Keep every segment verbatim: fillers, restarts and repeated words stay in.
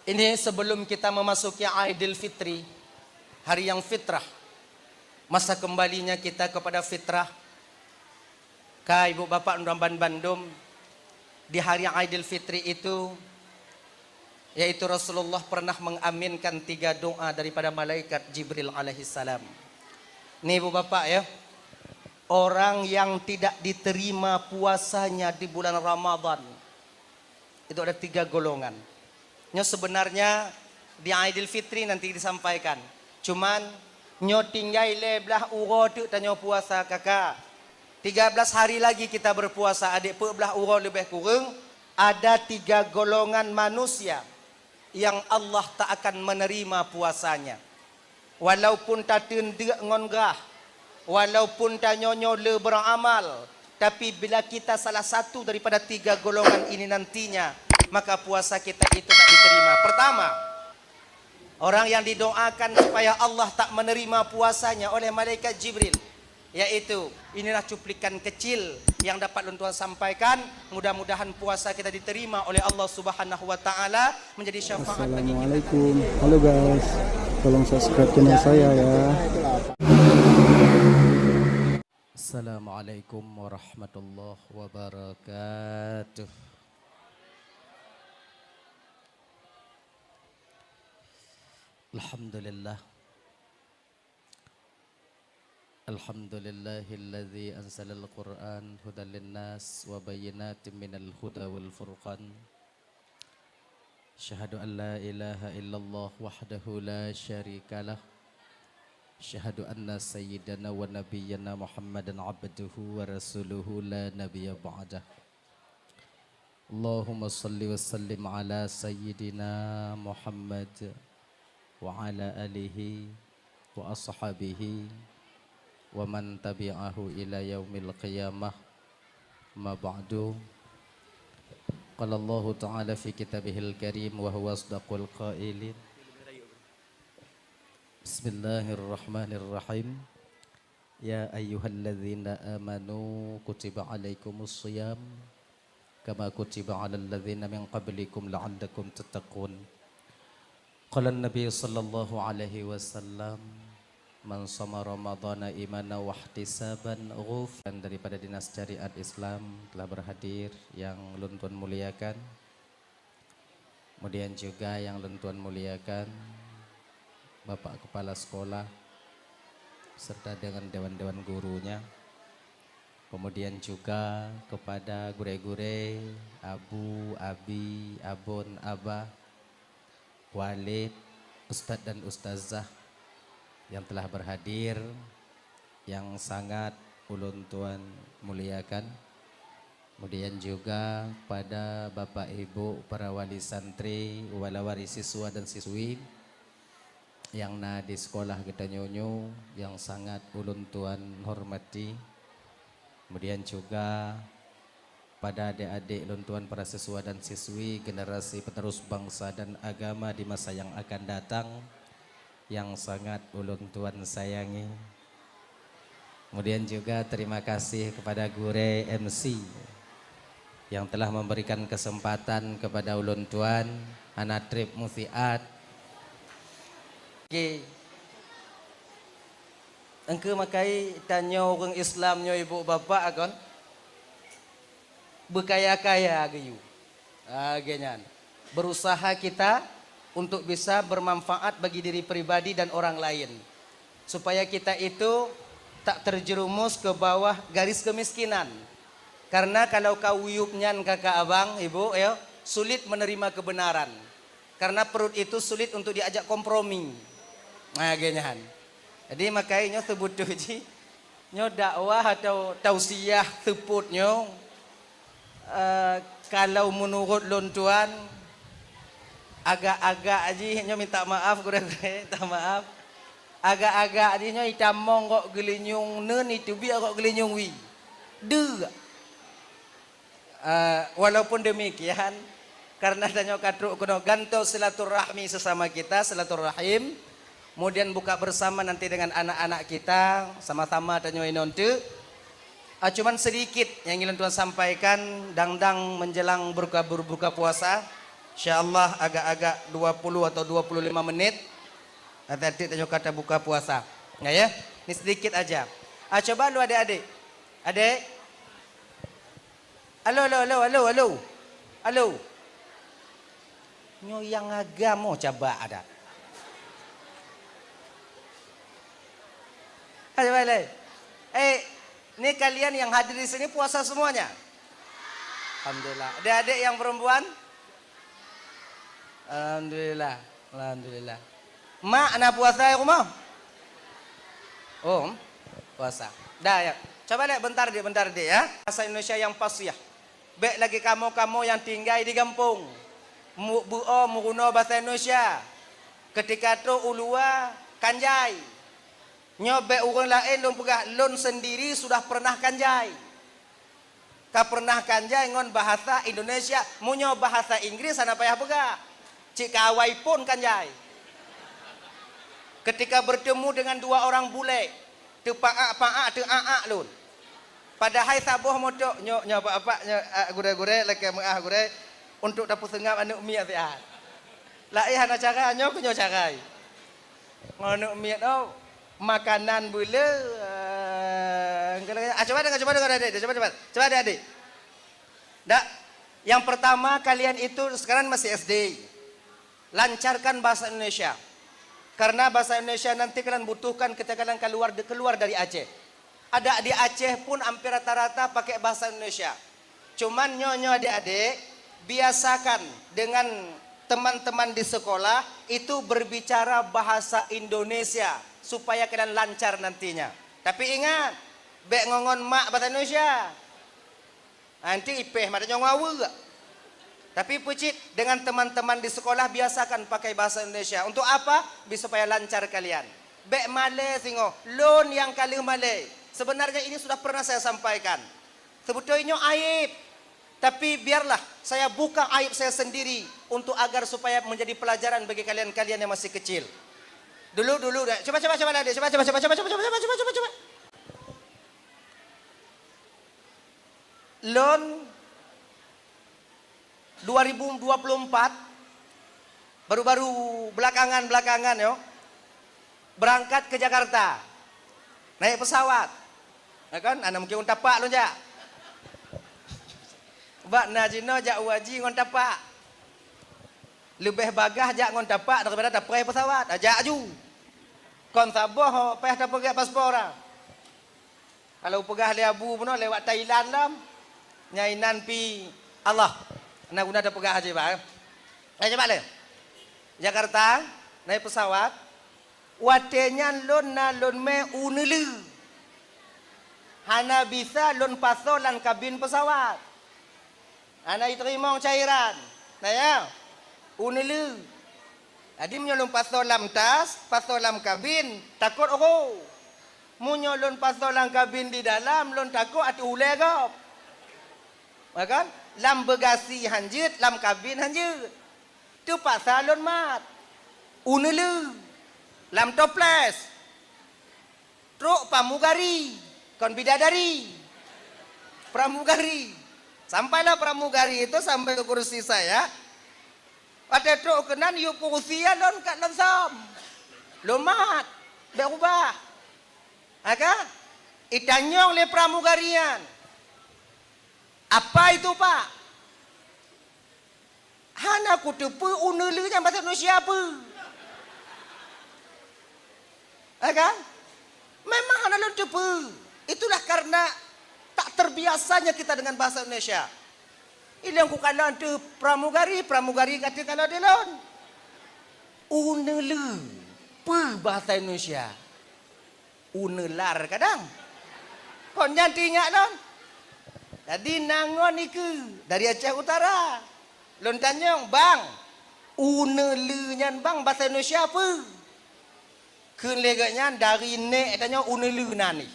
Ini sebelum kita memasuki Aidil Fitri, hari yang fitrah, masa kembalinya kita kepada fitrah. Ka ibu bapak dan bandum, di hari Aidil Fitri itu, yaitu Rasulullah pernah mengaminkan tiga doa daripada malaikat Jibril alaihissalam. Ni ibu bapak ya, orang yang tidak diterima puasanya di bulan Ramadan, itu ada tiga golongan. Nyoe sebenarnya di Aidil Fitri nanti disampaikan. Cuman nyoe tinggai lhèe blah uroe teuk tanyoe puasa kaka. Tiga belas hari lagi kita berpuasa, adik, peuet blah uroe leubeh kureueng. Ada tiga golongan manusia yang Allah tak akan menerima puasanya. Walaupun tateundeuk ngon grah, walaupun tanyoe nyoe le beramal, tapi bila kita salah satu daripada tiga golongan ini nantinya, maka puasa kita itu tak diterima. Pertama, orang yang didoakan supaya Allah tak menerima puasanya oleh malaikat Jibril, yaitu, inilah cuplikan kecil yang dapat lôn tuan sampaikan. Mudah-mudahan puasa kita diterima oleh Allah Subhanahu wa Ta'ala, menjadi syafaat bagi kita. Assalamualaikum. Halo guys, tolong subscribe channel saya ya. Assalamualaikum warahmatullahi wabarakatuh. Alhamdulillah. Alhamdulillahilladzi anzalal Qur'an hudal linnas wa bayyinatin minal huda wal furqan. Asyhadu an la ilaha illallah wahdahu la syarikalah. Asyhadu anna sayyidana wa nabiyyana Muhammadan abduhu wa rasuluhu la nabiyya ba'dah. Allahumma shalli wa sallim ala sayyidina Muhammad wa ala alihi wa ashabihi wa man tabi'ahu ila yaumil qiyamah. Ma ba'du. Qala Allahu ta'ala fi kitabihil karim wa huwa asdaqul qailin. Bismillahirrahmanirrahim. Ya ayyuhalladzina amanu kutiba alaikumus shiyam kama kutiba alal ladzina min qablikum la'allakum tattaqun. Qala Nabi sallallahu alaihi wasallam, "Man shama Ramadhana imanan wahtisaban ghuf-" Dan daripada Dinas Syariat Islam telah berhadir yang lôn tuan muliakan. Kemudian juga yang lôn tuan muliakan Bapak Kepala Sekolah serta dengan dewan-dewan gurunya. Kemudian juga kepada gurée-gurée, abu, abi, abon, abah, walid, ustaz dan ustazah yang telah berhadir, yang sangat ulôn tuan muliakan. Kemudian juga pada bapak ibu para wali santri, wala wali siswa dan siswi yang na di sekolah geutanyoe nyoe yang sangat ulôn tuan hormati. Kemudian juga pada adik-adik lôn tuan para siswa dan siswi generasi penerus bangsa dan agama di masa yang akan datang yang sangat ulôn tuan sayangi. Kemudian juga terima kasih kepada gurée M C yang telah memberikan kesempatan kepada ulôn tuan hana treb musiat. Oke. Engke makai tanyoe ureuëng Islam nyoe ibu bapak akon beukaya-kaya geuyue. Ah, lagée nyan. Berusaha kita untuk bisa bermanfaat bagi diri pribadi dan orang lain. Supaya kita itu tak terjerumus ke bawah garis kemiskinan. Karena kalau ka uyueb nyan kakak abang, ibu, ya, sulit menerima kebenaran. Karena perut itu sulit untuk diajak kompromi. Nah, lagée nyan. Jadi makai nyoe seubutoe jih nyoe dakwah atau tausiah seupôt nyoe, eh, kalau meunurot lôn tuan, agak-agak jih nyoe minta maaf gurée-gurée, minta maaf. Agak-agak jih nyoe itamong gok geulinyueng neun, iteubiet gok geulinyueng wie. Deuk. Eh, walaupun demikian, karena tanyoe ka trok keunoe gantoe silaturahmi sesama kita, silaturahim, kemudian buka bersama nanti dengan anak-anak kita, sama-sama tanyoe inong teuk. Ah, cuman sedikit yang ingin tuan sampaikan, dang-dang menjelang berbuka, berbuka puasa. Insya Allah agak-agak dua puluh atau dua puluh lima menit, até-até tanyoe ka tabuka puasa. Ya, ya. Ni sedikit aja. Ah, coba lu adik-adik. Adik. Halo, halo, halo, halo, halo. Halo. Nyoe nyang agam oh, caba ada. Ayo balik. Eh, ni kalian yang hadir di sini puasa semuanya? Alhamdulillah. Adik-adik yang perempuan? Alhamdulillah. Alhamdulillah. Mak na puasa ya rumah? Oh, puasa. Dah ya. Coba lihat bentar dek, bentar dek ya. Bahasa Indonesia yang fasih. Bèk lagèe kamoe-kamoe nyang tinggai di gampông. Mu-, beuo meurunoe basa Indonesia. Keutika trok u luwa, kanjai. Nyoe bèk ureueng laén lôn peugah, lôn seundiri sudah peureunah kanjai. Ka peureunah kanjai ngon bahasa Indonesia. Meunyoe bahasa Inggris hana payah peugah. Cit ka awai phôn kanjai. Keutika beurteumé deungon dua ureueng bulèk, teupaak-paak, teuak-ak lôn. Padahai saboh moto, nyoe, nyoe apak-apak, nyoe, ah, gurèe-gurèe, lakèe meu'ah gurèe, untuk tapeuseungab aneuk miet siat. Laén hana cara, nyoe keuh nyoe cara. Ngon aneuk miet, oh, makanan beuleu, ah, ah, cuba dengar, cuba dengar adik-adik, cuba, cuba. Cuba adik-adik. Dak, yang pertama kalian itu sekarang masih S D. Lancarkan bahasa Indonesia. Karena bahasa Indonesia nanti kalian butuhkan ketika kalian keluar, keluar dari Aceh. Ada di Aceh pun hampir rata-rata pakai bahasa Indonesia. Cuman nyoe-nyoe adik-adik, biasakan dengan teman-teman di sekolah itu berbicara bahasa Indonesia supaya kalian lancar nantinya. Tapi ingat, bèk ngon-ngon mak bahasa Indonesia. Nanti ipèh mata nyoe ngaweue. Tapi peucit, dengan teman-teman di sekolah biasakan pakai bahasa Indonesia. Untuk apa? Bi-, supaya lancar kalian. Bèk malèe singoh. Lôn nyang ka lheueh malèe. Sebenarnya ini sudah pernah saya sampaikan. Sebetulnya aib. Tapi biarlah saya buka aib saya sendiri untuk agar supaya menjadi pelajaran bagi kalian-kalian yang masih kecil. Dulu, dulu, dah. Cuba, cuba, cuba, adik. Cuba, cuba, cuba. Lôn dua ribu dua puluh empat, baru-baru belakangan-belakangan nyoe, berangkat ke Jakarta. Naik pesawat. Ya kan? Ana mungkin ngon tapak lôn jak. Bak na jinoe jak u haji ngon tapak. Leubeh bagaih jak ngon tapak daripada tapreh pesawat. Ah, jak aju. Kon saboh payah tapeugèt paspor ah. Kalau peugah lé Abu bunoe lewat Thailand lom, nyang inan pi Allah. Na guna tapeugah aja, bah, eh. Eh, coba lé. Jakarta, naik pesawat. Watèe nyan lôn na lôn mè u neuleu. Hana bisa lôn pasoe lam kabin pesawat. Hana jiteurimong cairan. Na ya? U neuleu. Jadi meunyoe lôn pasoe lam tas, pasoe lam kabin, takot roh. Meunyoe lôn pasoe lam kabin di dalam, lôn takot ateueh ulèe gob. Ya kan? Lam bagasi han jeuet, lam kabin han jeuet. Teupaksa lôn mat. U neuleu. Lam toples. Trok pramugari, kon bidadari. Pramugari. Sampailah pramugari itu sampai ke kursi saya. Watèe trok keunan, yue kursi nyan lôn ka lôn som. Lôn mat. Bèk rubah. Ha ka? Itanyong lé pramugari nyan. Apa itu, Pak? Hana kuteupeue u neuleu nyan bahasa Indonesia peue. Ya kan? Memang hana lôn teupeue. Itulah karena tak terbiasanya kita dengan bahasa Indonesia. Ilôn kukalon teuh pramugari, pramugari ka teukalon di lôn. U neuleu, peue bahasa Indonesia? U neular kadang. Kon nyan teuingat lôn. Jadi na ngon ikeue dari Aceh Utara. Lôn tanyong, "Bang, u neuleu nyan bang bahasa Indonesia peue?" Kheun lé gobnyan, "Dari nèk tanyoe u neuleu na nih."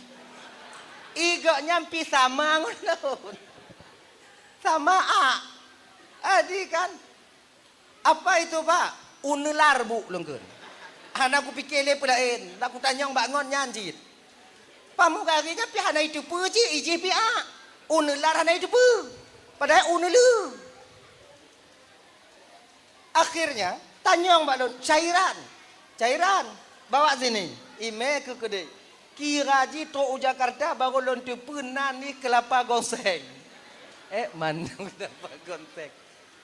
I gobnyan pi sama ngon lôn. Sama ak. Jadi kan, "Apa itu, Pak?" "U neular, Bu," lôn kheun. Hana kupike lé peulaén, na kutanyong bak ngon nyan cit. Pramugari nyan pi hana jiteupeue cit, ijih pi ak. U neular hana jiteupeue. Padahai u neuleu. Akhirnya, tanyong bak lôn, "Cairan, cairan, bawa sini." Imé keu keudeh. Kira jih trok u Jakarta, baru lôn teupeue nan ni kelapa gonseng. Eh, mandum kelapa gonseng.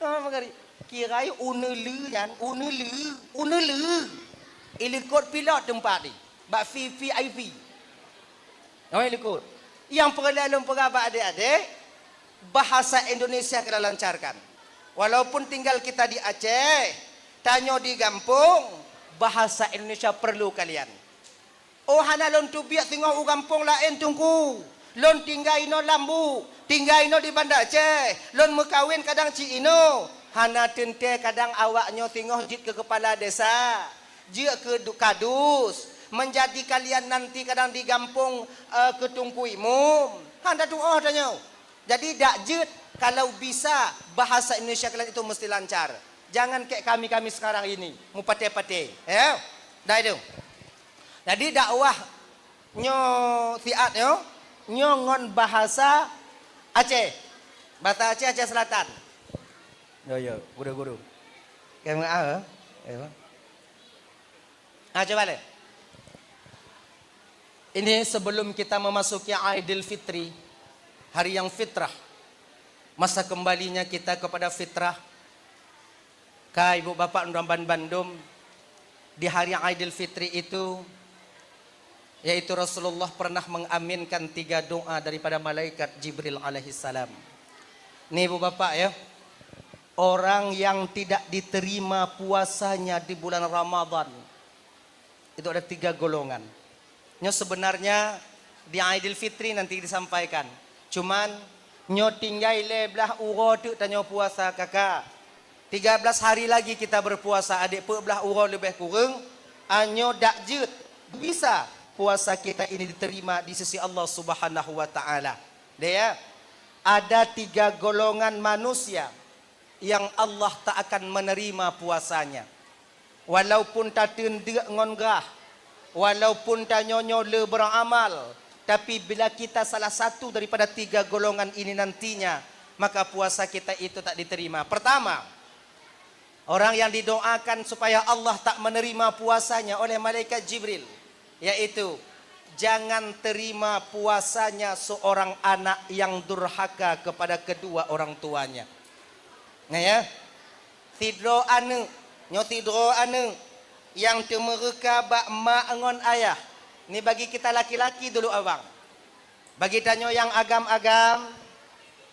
Oh, meukeuri. Kira uneule nyan, uneule, uneule. Ilikot pilot teumpat di, bak V V I P. Nyoe likot. Nyang peureulée lôn peugah bak adék-adék, bahasa Indonesia keunan lancarkan. Walaupun tinggal kita di Aceh, tanyoe di gampông, bahasa Indonesia perlu kalian. Oh, hana lôn teubiet singoh u gampông laén, Teungku. Lôn tinggai inoe lam Bu, tinggai inoe di Banda Aceh. Lôn meukawen kadang cit inoe. Hana teuntée kadang awak nyoe singoh jeuet keu keupala desa. Jeuet keu du-, kadus, menjadi kalian nanti kadang di gampông, eh, keu Teungku Imum. Han tatu'oh tanyoe. Jadi dak jeuet, kalau bisa bahasa Indonesia kalian itu mesti lancar. Jangan kayak kami-kami sekarang ini, mupatéh-patéh, ya. Dah itu. Jadi dakwah nyoe siat nyoe, nyoe ngon bahasa Aceh. Bahasa Aceh, Aceh Selatan. Yo, yo, guru-guru. Kamu ah, eh? Ah, coba leh. Ini sebelum kita memasuki Aidil Fitri, hari yang fitrah, masa kembalinya kita kepada fitrah. Ka ibu bapak dan bandum, di hari Aidil Fitri itu, yaitu Rasulullah pernah mengaminkan tiga doa daripada malaikat Jibril alaihissalam. Ni ibu bapak ya, orang yang tidak diterima puasanya di bulan Ramadan, itu ada tiga golongan. Nyoe sebenarnya di Aidil Fitri nanti disampaikan. Cuman, nyoe tinggai lhèe blaih uroe teuk tanyoe puasa, kakak. Tiga belas hari lagi kita berpuasa, adik, peuet blaih uroe leubeh kureueng. Nyoe dak jeuet bisa puasa kita ini diterima di sisi Allah Subhanahu wa Ta'ala. Deh ya, ada tiga golongan manusia yang Allah tak akan menerima puasanya. Walaupun tateun deuk ngon grah, walaupun tanyoe nyoe le beramal, tapi bila kita salah satu daripada tiga golongan ini nantinya, maka puasa kita itu tak diterima. Pertama, orang yang didoakan supaya Allah tak menerima puasanya oleh malaikat Jibril, yaitu jangan terima puasanya seorang anak yang durhaka kepada kedua orang tuanya. Nah ya, sidroe aneuk, nyoe sidroe aneuk nyang teumeureuka bak mak ngon ayah. Ni bagi kita laki-laki dulu abang. Bagi tanyoe nyang agam-agam,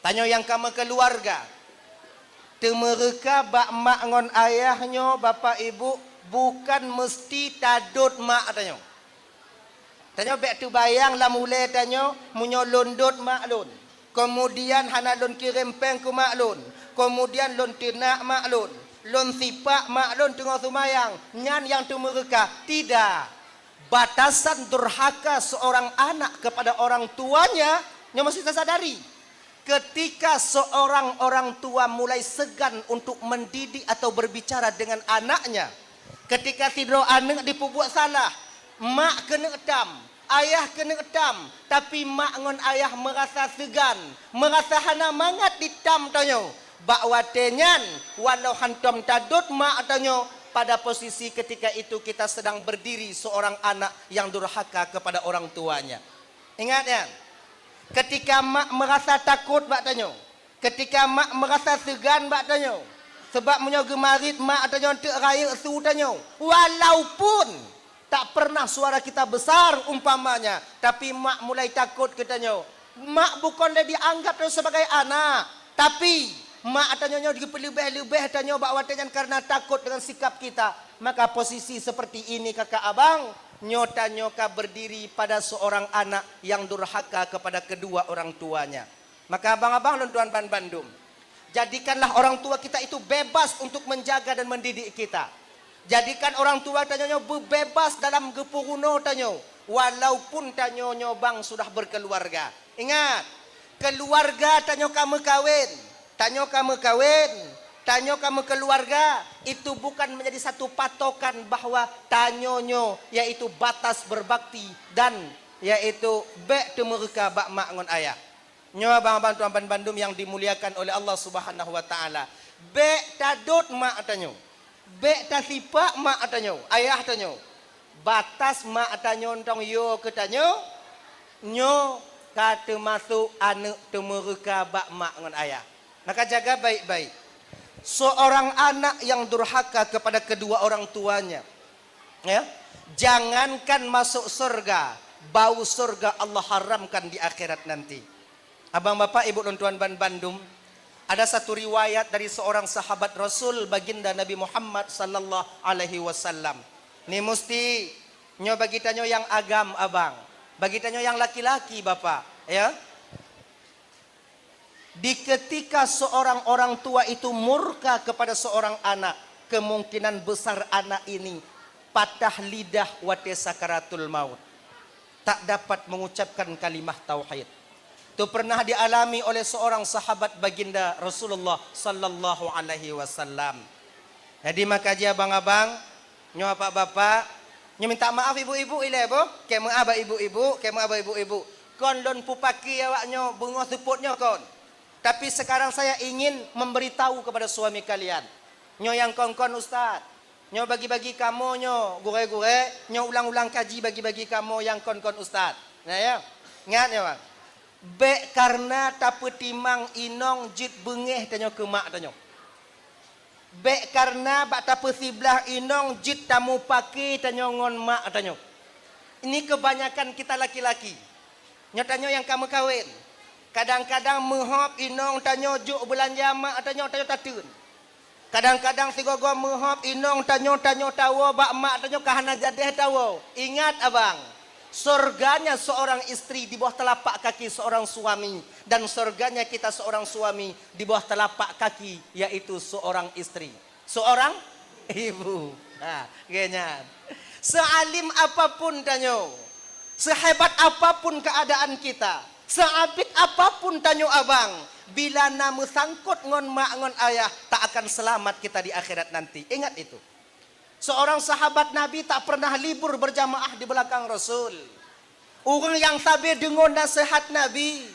tanyoe nyang ka meukeuluwarga, teumeureuka bak mak ngon ayah nyoe, bapak ibu, bukan meusti tadot mak tanyoe. Tanyoe bék teubayang lam ulée tanyoe, meunyoe lôn dot mak lôn, keumudian hana lôn kirém péng keu mak lôn, keumudian lôn teunak mak lôn, lôn sipak mak lôn teungoh seumayang, nyan nyang teumeureuka. Tidak. Batasan durhaka seorang anak kepada orang tuanya, nyoe meusti tasadari. Ketika seorang orang tua mulai segan untuk mendidik atau berbicara dengan anaknya, ketika sidroe aneuk dipeubuet salah, mak keuneuk tam, ayah keuneuk tam, tapi mak ngon ayah meurasa seugan, meurasa hana mangat ditam tanyoe. Bak watée nyan, walau hantom tadot mak tanyoe, pada posisi ketika itu kita sedang berdiri seorang anak yang durhaka kepada orang tuanya. Ingat nyan, ketika mak meurasa takot bak tanyoe, ketika mak meurasa seugan bak tanyoe, sabab meunyoe geumarit mak tanyoe teuk rayeuk su tanyoe, walaupun tak pernah suara kita besar umpamanya, tapi mak mulai takot keu tanyoe. Mak bukon lé dianggap tanyoe sebagai anak, tapi mak tanyoe nyoe geupeuleubeh-leubeh tanyoe bak watée nyan karena takot dengan sikap kita. Maka posisi seperti ini, kakak abang, nyoe tanyoe ka berdiri pada seorang anak yang durhaka kepada kedua orang tuanya. Maka abang-abang lôn tuan ban bandum, jadikanlah orang tua kita itu bebas untuk menjaga dan mendidik kita. Jadikan orang tua tanyoe nyoe beubebas dalam geupeurunoe tanyoe, walaupun tanyoe nyoe bang sudah berkeluarga. Ingat, keluarga tanyoe ka meukawen, tanyoe ka meukawen, tanyoe ka meukeluarga, itu bukan menjadi satu patokan bahwa tanyoe nyoe, yaitu batas berbakti dan yaitu bék teumeureuka bak mak ngon ayah. Nyoe abang-abang tuan ban bandum yang dimuliakan oleh Allah Subhanahu wa Ta'ala. Bék tadot mak tanyoe. Bék tasipak mak tanyoe, ayah tanyoe. Batas mak tanyoe tong yo keu tanyoe, nyoe ka teumasok aneuk teumeureuka bak mak ngon ayah. Maka jaga baik-baik. Seorang anak yang durhaka kepada kedua orang tuanya, ya, jangankan masuk surga, bau surga Allah haramkan di akhirat nanti. Abang, bapak, ibu lôn tuan ban bandum, ada satu riwayat dari seorang sahabat Rasul, Baginda Nabi Muhammad sallallahu alaihi wasallam. Ni musti nyoe bagi tanyoe nyang agam, abang, bagi tanyoe nyang laki-laki, bapak, ya. Di ketika seorang orang tua itu murka kepada seorang anak, kemungkinan besar anak ini patah lidah watée sakaratul maut, tak dapat mengucapkan kalimah tauhid. Itu pernah dialami oleh seorang sahabat Baginda Rasulullah sallallahu alaihi wasallam. Jadi maka jih abang-abang, nyoe bapak-bapak, nyoe minta maaf ibu-ibu ilée boh, keu meuah bak ibu-ibu, keu meuah bak ibu-ibu. Kon lôn peupaké awak nyoe beungoh seupôt nyoe kon. Tapi sekarang saya ingin memberitahu kepada suami kalian. Nyoe nyang kon-kon ustaz. Nyoe bagi-bagi kamoe nyoe gurée-gurée, nyoe ulang-ulang kaji bagi-bagi kamoe nyang kon-kon ustaz. Nah ya. Ingat nyoe, bang. Bék kareuna tapeutimang inong jeuet beungéh tanyoe keu mak tanyoe. Bék kareuna bak tapeusiblah inong jeuet tamupaké tanyoe ngon mak tanyoe. Ini kebanyakan kita laki-laki. Nyoe tanyoe nyang ka meukawen. Kadang-kadang meuhôb inong tanyoe jok beulanja mak tanyoe, tanyoe tateun. Kadang-kadang sigoe-goe meuhôb inong tanyoe, tanyoe tawoe bak mak tanyoe ka hana jadéh tawoe. Ingat abang, surganya seorang istri di bawah telapak kaki seorang suami, dan surganya kita seorang suami di bawah telapak kaki, yaitu seorang istri, seorang ibu. Ha, geuh nyan. Sealim apapun tanyoe, sehebat apapun keadaan kita, seabit apapun tanyoe abang, bila na meusangkot ngon mak ngon ayah, tak akan selamat kita di akhirat nanti. Ingat itu. Seorang sahabat Nabi tak pernah libur berjamaah di belakang Rasul. Ureuëng nyang sabe deungoe naseuhat Nabi,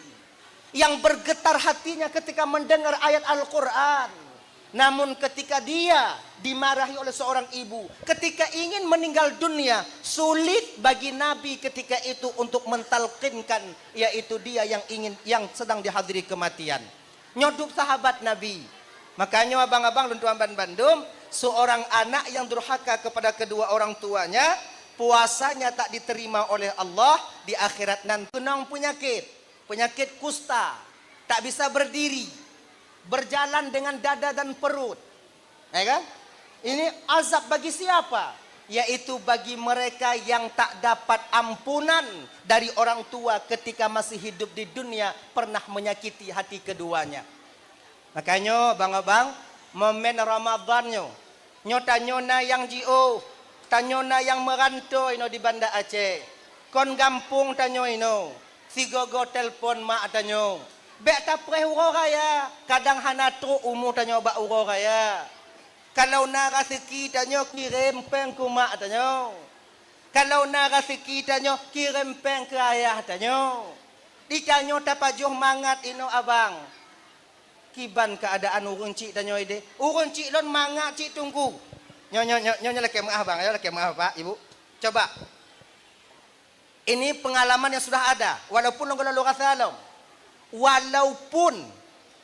yang bergetar hatinya ketika mendengar ayat Al-Quran. Namun ketika dia dimarahi oleh seorang ibu, ketika ingin meninggal dunia, sulit bagi Nabi ketika itu untuk mentalkinkan, yaitu dia yang ingin, yang sedang dihadiri kematian. Nyoe duek sahabat Nabi. Makanya abang-abang lôn tuan ban bandum, seorang anak yang durhaka kepada kedua orang tuanya, puasanya tak diterima oleh Allah di akhirat nanti. Keunong penyakit, penyakit kusta, tak bisa berdiri, berjalan dengan dada dan perut. Ya kan? Ini azab bagi siapa? Yaitu bagi mereka yang tak dapat ampunan dari orang tua ketika masih hidup di dunia, pernah menyakiti hati keduanya. Makanya, bang-abang, momen Ramadan nyoe, nyoe tanyoe na nyang jiôh, tanyoe na nyang meurantô inoe di Banda Aceh. Kon gampông tanyoe inoe, sigoe-goe telepon mak tanyoe, bék tapreh uroe raya, kadang hana trok umu tanyoe bak uroe raya. Kalau na raseuki tanyoe kirém péng keu mak tanyoe. Kalau na raseuki tanyoe kirém péng keu ayah tanyoe. Di tanyoe tapajoh mangat inoe abang. Kiban keuadaan ureuëng chik tanyoe ideh. Ureuëng chik lôn mangat chik teungku. Nyoe, nyoe, nyoe, nyoe, nyoe lakée meuah bang, nyoe lakée meuah bapak, ibu. Coba. Ini pengalaman yang sudah ada, walaupun lôn gohlom lôn rasa lom. Walaupun,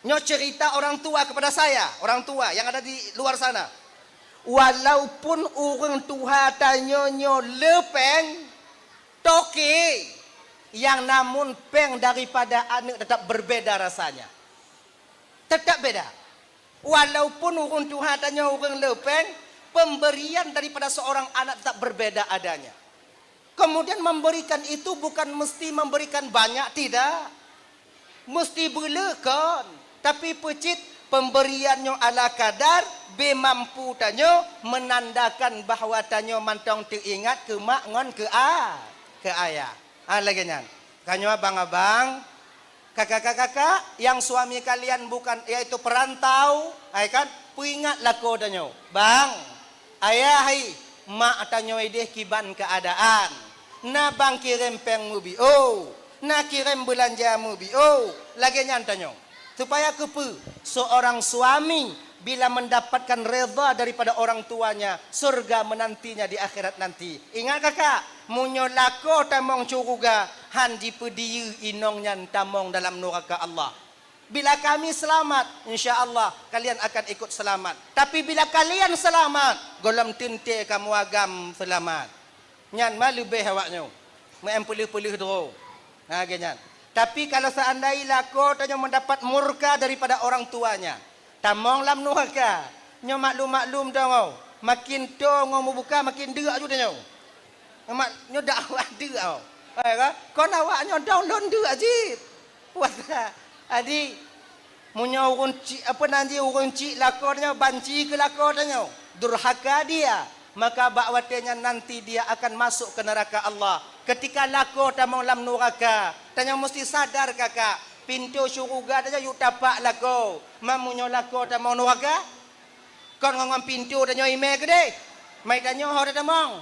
nyoe cerita orang tua kepada saya, orang tua yang ada di luar sana. Walaupun ureuëng tuha tanyoe nyoe le péng, toke, yang namun péng daripada aneuk tetap berbeda rasanya. Tetap beda. Walaupun ureuëng tuha tanyoe ureuëng le péng, pemberian daripada seorang anak tetap berbeda adanya. Kemudian memberikan itu bukan mesti memberikan banyak, tidak. Mesti beuleu kon, tapi peucit pemberian nyoe ala kadar, bé mampu tanyoe menandakan bahwa tanyoe mantong teuingat keu mak ngon keu a-, keu ayah. Ha, lagée nyan. Tanyoe abang-abang, kakak-kakak, yang suami kalian bukan, yaitu perantau, hai kan? Peuingat lakoe tanyoe. Bang, ayah hai, mak tanyoe ideh kiban keuadaan. Na bang kirém péng meubiôh, na kirém beulanja meubiôh. Lagée nyan tanyoe. Supaya keupeue? Seorang suami Bila mendapatkan redha daripada orang tuanya, surga menantinya di akhirat nanti. Ingat kakak, meunyoe lakoe tamong syeuruga, han jipeudiyeue inong nyan tamong dalam nuraka Allah. Bila kami selamat, insya Allah kalian akan ikut selamat. Tapi bila kalian selamat, gohlom teuntée kamoe agam selamat. Nyan ma leubeh awak nyoe. Meu-em peuleuh-peuleuh droe. Ha, lagée nyan. Tapi kalau seandai lakoe tanyoe mendapat murka daripada orang tuanya, tamong lam nuraka. Nyoe maklum-maklum tanyoe, makin toe ngon mubuka makin deuk ju tanyoe. Mak, nyoe dakwah deuk awak. Hai ka? Kon awak nyoe dong lôn deuk jih. Puasa. Jadi, meunyoe ureuëng chik, apa nan jih, ureuëng chik lakoe tanyoe, banci keu lakoe tanyoe, durhaka dia, maka bak watée nyan nanti dia akan masuk ke neraka Allah. Ketika lakoe tamong lam nuraka, tanyoe mesti sadar kakak, pintoe syeuruga tanyoe yue tapak lakoe. Ma meunyoe lakoe tamong nuraka, kon ngon pintoe tanyoe imé keudeh. Mai tanyoe ho tatamong.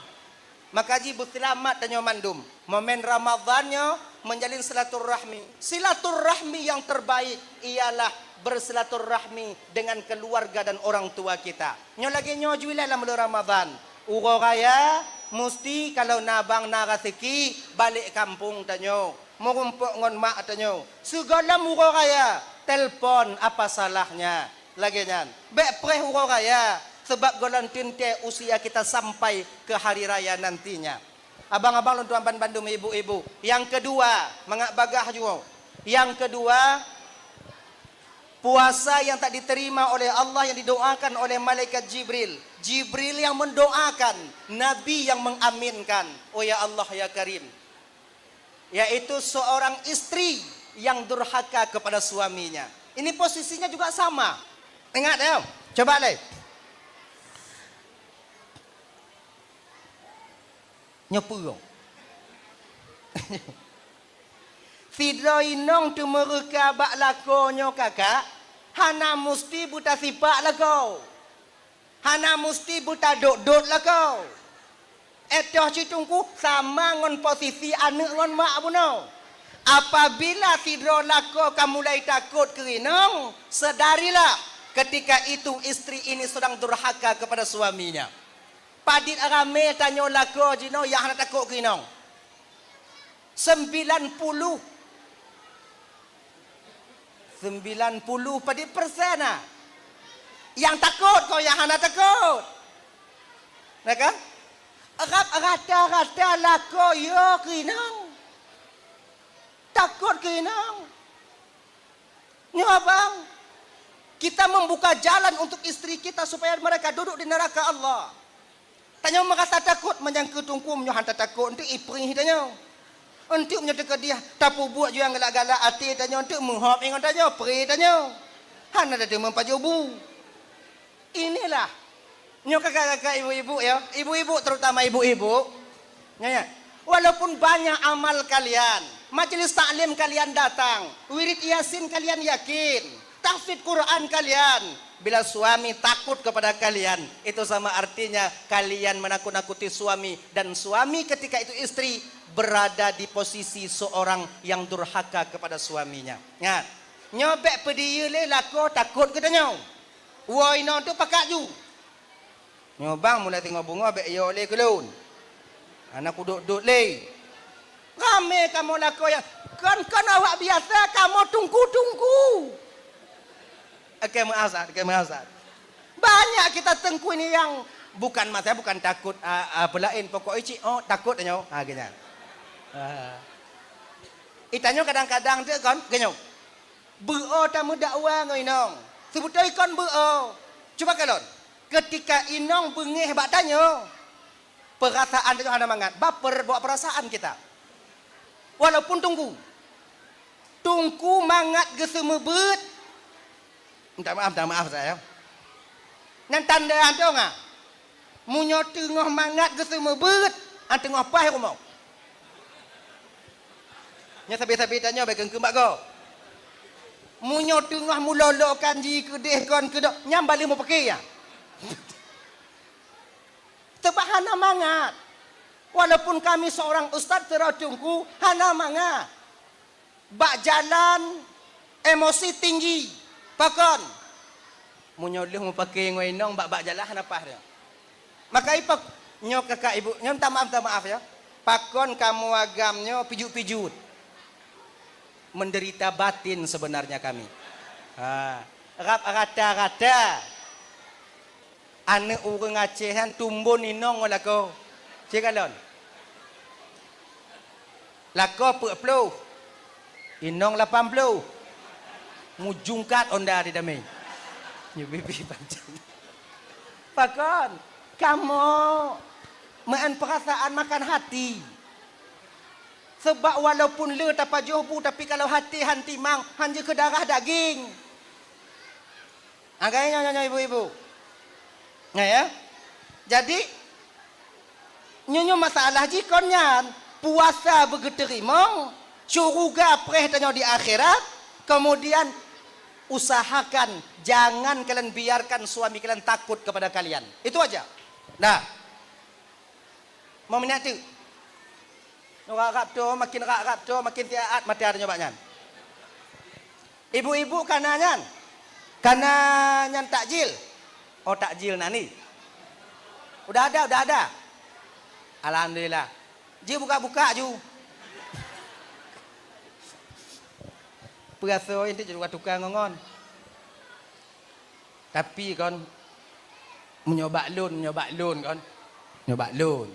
Maka jih beuseulamat tanyoe mandum. Momen Ramadhan nyoe menjalin silaturahmi. Silaturahmi yang terbaik ialah bersilaturahmi dengan keluarga dan orang tua kita. Nyoe lagée nyoe ju ilée lam buleuen Ramadhan. Uroe raya musti kalau na bang na raseuki balek kampung tanyoe, meurumpok ngon mak tanyoe. Sigohlom uroe raya, telpon apa salahnya. Lagée nyan, bék preh uroe raya, sabab gohlom teuntée usia kita sampai ke hari raya nantinya. Abang-abang lôn tuan banmandum, ibu-ibu. Nyang keudua, mangat bagaih juoe. Nyang keudua, puasa yang tak diterima oleh Allah yang didoakan oleh malaikat Jibril. Jibril yang mendoakan, Nabi yang mengaminkan. Oh ya Allah, ya Karim. Yaitu seorang istri yang durhaka kepada suaminya. Ini posisinya juga sama. Ingat ya, coba leh. Nyoe peue? Sidroe inong teumeureuka bak lakoe nyoe kakak, hana musti beutasipak lakoe. Hana musti beutadot-dot lakoe. Eh toh cit Teungku, sama ngon posisi aneuëk ngon mak bunoe. Apabila sidroe lakoe ka mulai takot keu inong, sadarilah ketika itu istri ini sedang durhaka kepada suaminya. Padit ramé tanyoe lakoe jinoe nyang hana takot keu inong. Sembilan puluh. Sembilan puluh padit persen ah. Nyang takot kon nyang hana takot. Nah kan? Rab rata-rata lakoe yo keu inong. Takot keu inong. Nyoe abang, kita membuka jalan untuk istri kita supaya mereka duduk di neraka Allah. Tanyoe meurasa takot, meunyoe keu Teungku meunyoe hana takot, eunteuk iprih tanyoe. Eunteuk meunyoe teukeudeh tapeubuet ju nyang galak-galak até tanyoe, eunteuk meuhop ingat tanyoe, prih tanyoe. Hana tateumé pajoh bu. Inilah. Nyoe kakak-kakak, ibu-ibu ya, ibu-ibu, terutama ibu-ibu. Nyoe ya. Walaupun banyak amal kalian, majelis taklim kalian datang, wirid Yasin kalian yakin, tahfidz Quran kalian, bila suami takut kepada kalian, itu sama artinya kalian menakut-nakuti suami, dan suami ketika itu istri berada di posisi seorang yang durhaka kepada suaminya. Ingat, nyoe bék peudiyeue lé lakoe takot geutanyoe. Woe inong tu pakat ju. Nyoe bang mulai singoh beungoh bék yo lé keu lôn. Hana kudot-dot lé. Ramé kamoe lakoe nyang kon-kon awak biasa, kamoe tungku-tungku. Oke, meuasat, oke, meuasat. Banyak kita teungku ini yang bukan masalah, bukan takut, a, a, peulaén, pokok icik, oh, takut nyoe. Ha, geunya. Ha. Itanyoe kadang-kadang tu kon, geunyok. Beuo tameudakwa ngon inong. Seubeutoi kon beuo. Cuba kalon. Ketika inong beungéh bak tanyoe, peurasaan tanyoe hana mangat. Baper bawa perasaan kita. Walaupun tungku. Tungku mangat geuseumeubeuet. Minta maaf, minta maaf saya. Nyan tanda antong ah. Meunyoe teungoh mangat geuseumeubeuet, an teungoh paih rumoh. Nyoe sabe-sabe tanyoe bék keukeum bak gob. Meunyoe teungoh mulolokan ji keudeh kon keudok, nyang baleuh mupake ya. Teuba hana mangat. Walaupun kami seorang ustaz, seorang teungku, hana mangat. Bak jalan emosi tinggi. Pakon? Meunyoe lheueh meupaké ngon inong, bak-bak jalan hana paih nyoe. Maka ipak nyoe kakak ibu, nyoe minta maaf, minta maaf ya. Pakon kamoe agam nyoe pijut-pijut? Menderita batin sebenarnya kami. Ha, rab rata-rata. Aneuk ureueng Aceh nyan tumbon inong ngon lakoe. Cit kalon. Lakoe peuet ploh. Inong lapan ploh. Mujungkat onda di damé. Nyoe bibi pancang. Pakon? Kamoe meu'en peurasaan makan hati. Sebab walaupun le tapajoh bu, tapi kalau hati han timang, han jeuet keu darah daging. Agak nyoe, nyoe, nyoe, ibu-ibu. Nah, ya. Jadi, nyoe, nyoe masalah jih kon nyan. Puasa beugeuteurimong, syuruga preh tanyoe di akhirat, kemudian usahakan jangan kalian biarkan suami kalian takut kepada kalian. Itu aja. Nah, mau minat tu. Rap-rap tu, makin rap-rap tu, makin tiat mata tanyoe bak nyan. Ibu-ibu kana nyan? Kana nyan takjil? Oh, takjil na ni. Udah ada, udah ada. Alhamdulillah. Ji buka-buka ju. Peurasoe intu ju tukang ngon-ngon. Tapi kon, meunyoe bak lôn, meunyoe bak lôn kon, meunyoe bak lôn.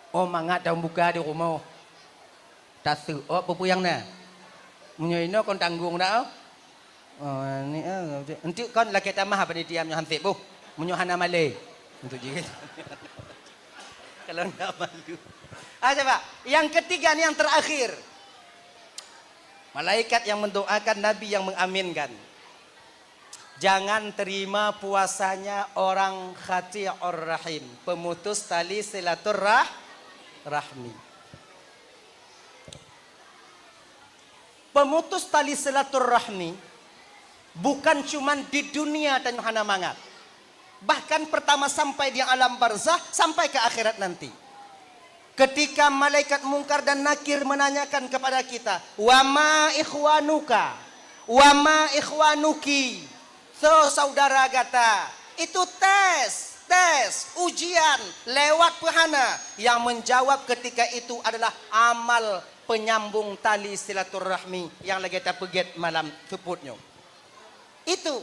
Oh, mangat tameubuka di rumoh. Taseuôt peue-peue nyang na. Meunyoe inoe kon tanggong dak, oh. Oh, ni, ah, enteuk kon lakée tamah panitia meunyoe han sép boh. Meunyoe hana malée. Untuk jih. Kalau ndak malu. Ah, coba. Yang ketiga ni yang terakhir. Malaikat yang mendoakan, Nabi yang mengaminkan. Jangan terima puasanya orang qati'ur rahim, pemutus tali silaturrah-, rahmi. Pemutus tali silaturrahmi bukan cuman di dunia tanyoe hana mangat. Bahkan pertama sampai di alam barzakh, sampai ke akhirat nanti. Ketika malaikat Mungkar dan Nakir menanyakan kepada kita, "Wa ma ikhwanuka? Wa ma ikhwanuki?" So, saudara gata, itu tes, tes, ujian lewat peuhana. Yang menjawab ketika itu adalah amal penyambung tali silaturahmi yang lagée tapeugét malam seupôt nyoe. Itu.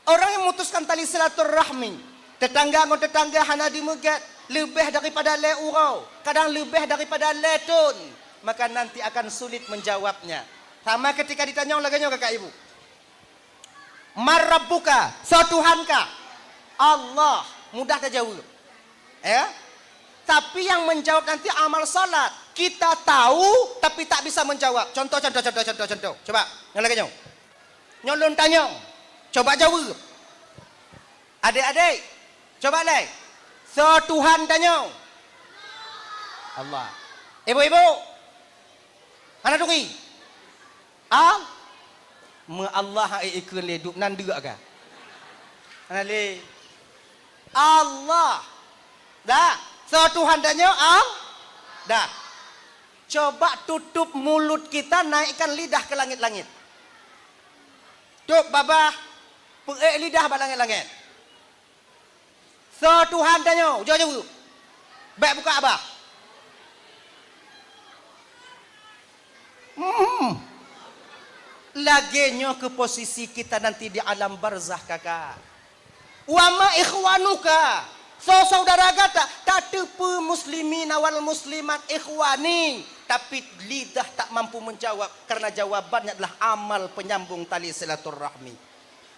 Orang yang memutuskan tali silaturahmi, tetangga ngon tetangga hana dimeugét, leubeh daripada lhée uroe, kadang leubeh daripada lhée thon, maka nanti akan sulit menjawabnya. Sama ketika ditanyong lagée nyoe kakak ibu, "Man rabbuka?" Soe Tuhan kah? Allah. Mudah tajaweueb. Ya? Tapi yang menjawab nanti amal salat. Kita tahu, tapi tak bisa menjawab. Contoh, contoh, contoh, contoh, contoh. Coba, nyang lagée nyoe. Nyoe lôn tanyong, coba jaweueb. Adék-adék, coba lé. Soe Tuhan tanyoe? Allah. Ibu-ibu, hana turi? Al-, meu Allah hai ikeu lé duek nan deuk ka. Hana lé. Allah. Dah. Soe Tuhan tanyoe? Al-, dah. Coba tutup mulut kita, naikkan lidah ke langit-langit. Tôb babah, peuék lidah bak langét-langét. Soe Tuhan tanyoe? Jaweueb, jaweueb. Bék buka babah. Hmm. Lagée nyoe keuh posisi kita nanti di alam barzakh, kakak. Wa ma ikhwanuka? Soe saudara gata? Tateupeue muslimin wal muslimat ikhwani, tapi lidah tak mampu menjawab, karena jawabannya adalah amal penyambung tali silaturahmi.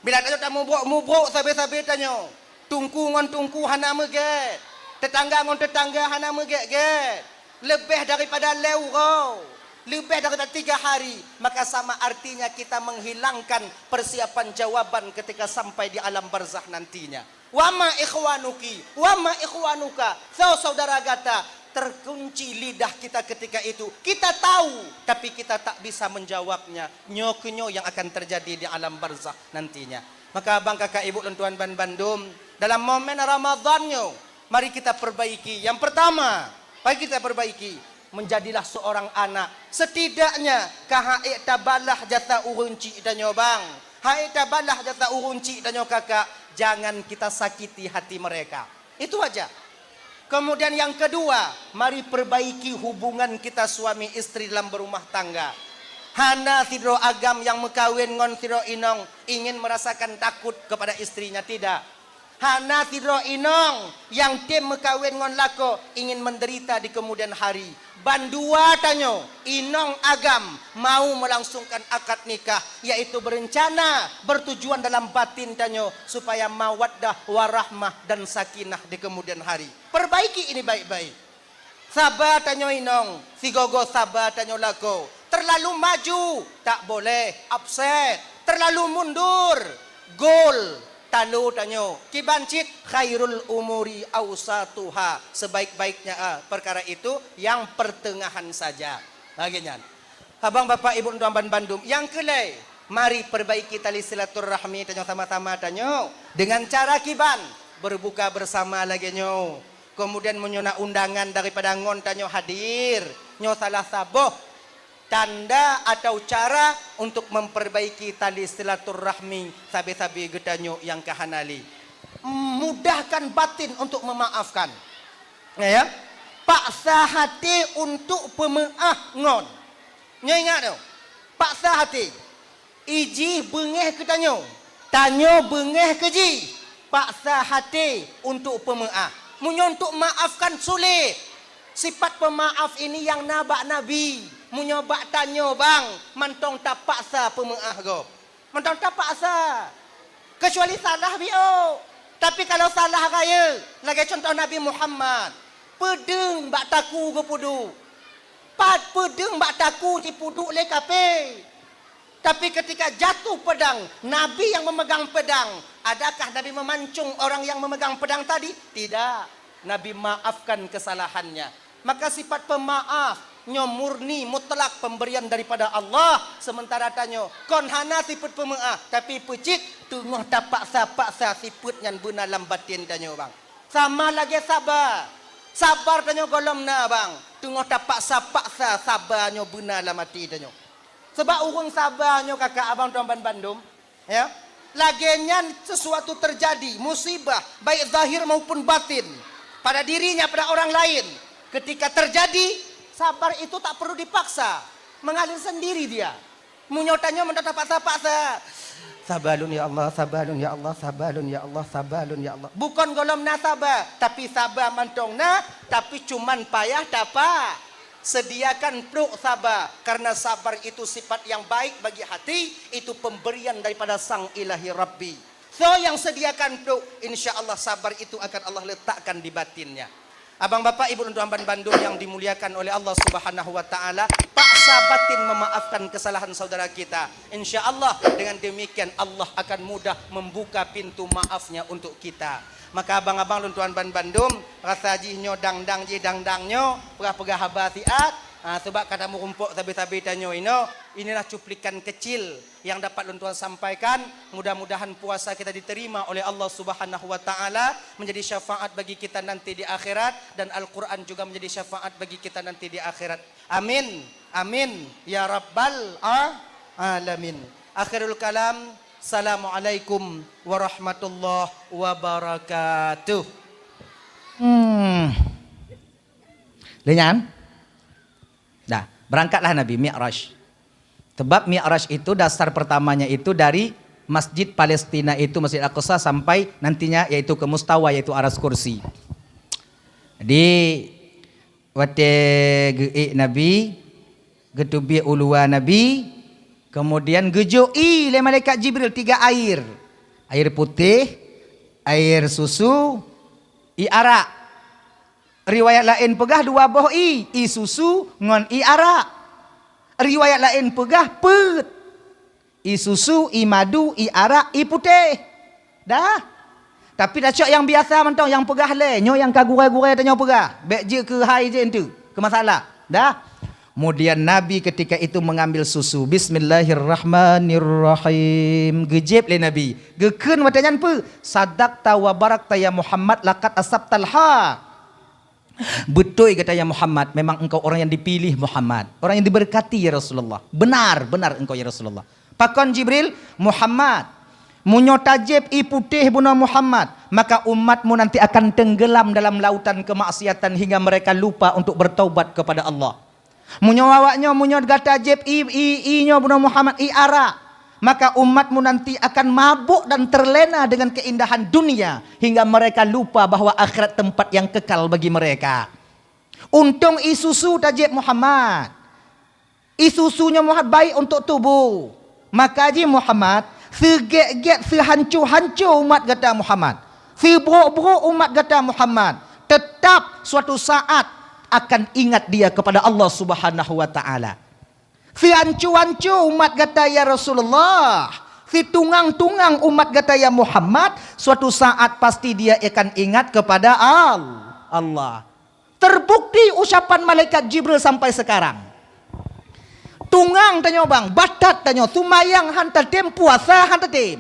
Bila tanyoe tamubrok-mubrok sabe-sabe tanyoe, teungku ngon teungku hana meugét, tetangga ngon tetangga hana meugét-gét, leubeh daripada lhée uroe, leubeh daripada tiga hari, maka sama artinya kita menghilangkan persiapan jawaban ketika sampai di alam barzakh nantinya. Wa ma ikhwanuki, wa ma ikhwanuka, soe saudara gata, terkunci lidah kita ketika itu. Kita tahu, tapi kita tak bisa menjawabnya. Nyoe keuh nyoe yang akan terjadi di alam barzakh nantinya. Maka abang kakak ibu lôn tuan ban bandum, dalam momen Ramadan nyoe, mari kita perbaiki. Yang pertama, mari kita perbaiki. Menjadilah seorang anak. Setidaknya, ka han ék tabalah jasa ureueng chik tanyoe bang. Hai tabalah jasa ureuëng chik tanyoe kakak, jangan kita sakiti hati mereka. Itu aja. Kemudian yang kedua, mari perbaiki hubungan kita suami istri dalam berumah tangga. Hana sidroe agam nyang meukawen ngon sidroe inong ingin merasakan takut kepada istrinya, tidak. Hana sidroe inong nyang tem meukawen ngon lakoe ingin menderita di kemudian hari. Bandua tanyoe, inong agam, mau melangsungkan akad nikah, yaitu berencana, bertujuan dalam batin tanyoe supaya mawaddah, warahmah, dan sakinah di kemudian hari. Perbaiki ini baik-baik. Saba tanyoe inong, sigogo saba tanyoe lakoe. Terlalu maju, tak boleh, upset. Terlalu mundur, gol. Talo tanyoe, kiban cit, khairul umuri ausatuha, sebaik-baiknya, ah, perkara itu yang pertengahan saja. Lagée nyan. Abang, bapak, ibu, tuan ban bandum, nyang keulhée, mari perbaiki tali silaturahmi tanyoe sama-sama tanyoe dengan cara kiban, berbuka bersama lagée nyoe. Kemudian meunyoe na undangan daripada ngon tanyoe hadir, nyoe salah saboh tanda atau cara untuk memperbaiki tali silaturahmi sabe-sabe geutanyoe nyang ka hana lé. Mudahkan batin untuk memaafkan. Ya, ya. Paksa hati untuk pemeu'ah ngon. Nyoe ingat tu. Paksa hati. Ijih beungéh keu tanyoe, tanyoe beungéh keu jih, paksa hati untuk pemeu'ah. Meunyoe untuk maafkan sulit, sifat pemaaf ini nyang na bak Nabi. Meunyoe bak tanyoe bang, mantong tapaksa pemeu'ah gob. Mantong tapaksa. Kecuali salah biôk. Tapi kalau salah rayeuk, lagée contoh Nabi Muhammad, peudeueng bak taku geupeuduek. Pat peudeueng bak taku jipeuduek lé kafé. Tapi ketika jatuh pedang, Nabi yang memegang pedang, adakah Nabi memancung orang yang memegang pedang tadi? Tidak. Nabi maafkan kesalahannya. Maka sifat pemaaf nyoe murni mutlak pemberian daripada Allah, sementara tanyoe kon hana sifat pemeu'ah, tapi peucit teungoh tapaksa-paksa sifat nyan beuna lam batin tanyoe, bang. Sama lagée saba. Sabar tanyoe gohlom na, bang, teungoh tapaksa-paksa saba nyoe beuna lam até tanyoe. Sebab ureuëng saba nyoe, kakak, abang, tuan ban bandum, ya, lagée nyan sesuatu terjadi, musibah, baik zahir maupun batin, pada dirinya, pada orang lain. Ketika terjadi, sabar itu tak perlu dipaksa, mengalir sendiri dia. Meunyoe tanyoe mantong tapaksa-paksa, "Saba lôn ya Allah, saba lôn ya Allah, saba lôn ya Allah, saba lôn ya Allah." Bukon gohlom na saba, tapi saba mantong na, tapi cuman payah tapa. Sediakan pluek saba, karena sabar itu sifat yang baik bagi hati, itu pemberian daripada Sang Ilahi Rabbi. So yang sediakan pluek, insya Allah sabar itu akan Allah letakkan di batinnya. Abang, bapak, ibu, tuan ban bandum yang dimuliakan oleh Allah Subhanahu wa Ta'ala, paksa batin memaafkan kesalahan saudara kita. Insya Allah, dengan demikian Allah akan mudah membuka pintu maafnya untuk kita. Maka abang-abang lôn tuan ban bandum, rasa jih nyoe dang-dang jih dang-dang nyoe, peugah-peugah haba siat, ha, sebab ka tameurumpok sabe-sabe tanyoe inoe, inilah cuplikan kecil yang dapat lôn tuan sampaikan. Mudah-mudahan puasa kita diterima oleh Allah Subhanahu wa Ta'ala, menjadi syafaat bagi kita nanti di akhirat, dan Al-Quran juga menjadi syafaat bagi kita nanti di akhirat. Amin. Amin. Ya Rabbal a-, Alamin. Akhirul kalam. Assalamualaikum warahmatullahi wabarakatuh. Hmm. Lé nyan? Dah, berangkatlah Nabi Mi'raj. Sebab Mi'raj itu dasar pertamanya itu dari Masjid Palestina itu, Masjid Aqsa, sampai nantinya yaitu ke mustawa, yaitu aras kursi. Di watée geuék Nabi, geuteubiet u luwa Nabi, kemudian geujok ie lé malaikat Jibril tiga air. Air putéh, air susu, ie arak. Riwayat laén peugah dua boh ie, ie susu ngon ie arak. Riwayat laén peugah peuet. Ie susu, ie madu, ie arak, ie putéh. Dah. Tapi tacok nyang biasa mantong nyang peugah lé, nyoe nyang ka gurée-gurée tanyoe peugah. Bék jeuet keu hai jeuet enteuk, keu masalah. Dah. Kemudian Nabi ketika itu mengambil susu. Bismillahirrahmanirrahim. Geujép lé Nabi. Geukheun watée nyan peue? Sadaqta wa barakta ya Muhammad, laqad asabtal ha. Beutôi gata ya Muhammad, memang engkau orang yang dipilih Muhammad, orang yang diberkati ya Rasulullah. Benar, benar engkau ya Rasulullah. Pakon Jibril? Muhammad, meunyoe tajieb ie putéh bunoe Muhammad, maka umatmu nanti akan tenggelam dalam lautan kemaksiatan hingga mereka lupa untuk bertaubat kepada Allah. Meunyoe awaknyoe, meunyoe gata jieb ie, ie, ie nyoe bunoe Muhammad, ie arak, maka umatmu nanti akan mabuk dan terlena dengan keindahan dunia hingga mereka lupa bahwa akhirat tempat yang kekal bagi mereka. Untông ie susu tajieb Muhammad. Ie susu nyoe Muhammad baik untuk tuboh. Maka jih Muhammad, seugét-gét, seuhanco-hanco umat gata Muhammad, seubrok-brok umat gata Muhammad, tetap suatu saat akan ingat dia kepada Allah Subhanahu wa Ta'ala. Seuhanco-hanco umat gata ya Rasulullah, situngang-tungang umat gata ya Muhammad, suatu saat pasti dia akan ingat kepada Al-, Allah. Terbukti ucapan malaikat Jibril sampai sekarang. Tungang tanyoe bang, batat tanyoe, sumayang han tatem, puasa han tatem.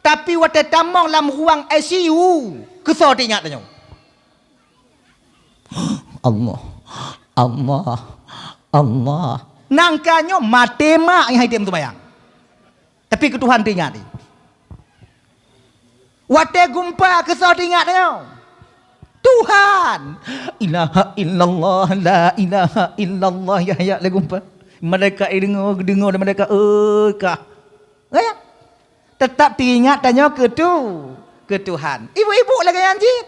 Tapi watée tamong lam ruang I C U, keusoe teuingat tanyoe. Allah, Allah, Allah. Nangka nyoe maté mak nyang hai tem seumayang. Tapi keu Tuhan teuingat. Watée gumpa keusoe teuingat nyoe. Tuhan. Ilaha illallah, la ilaha illallah, ya, ya, lé gumpa. Malaikat deungoe, deungoe, malaikat, eh, kah. Ya. Tetap teuingat tanyoe keu tu, keu Tuhan. Ibu-ibu lagée nyan jih.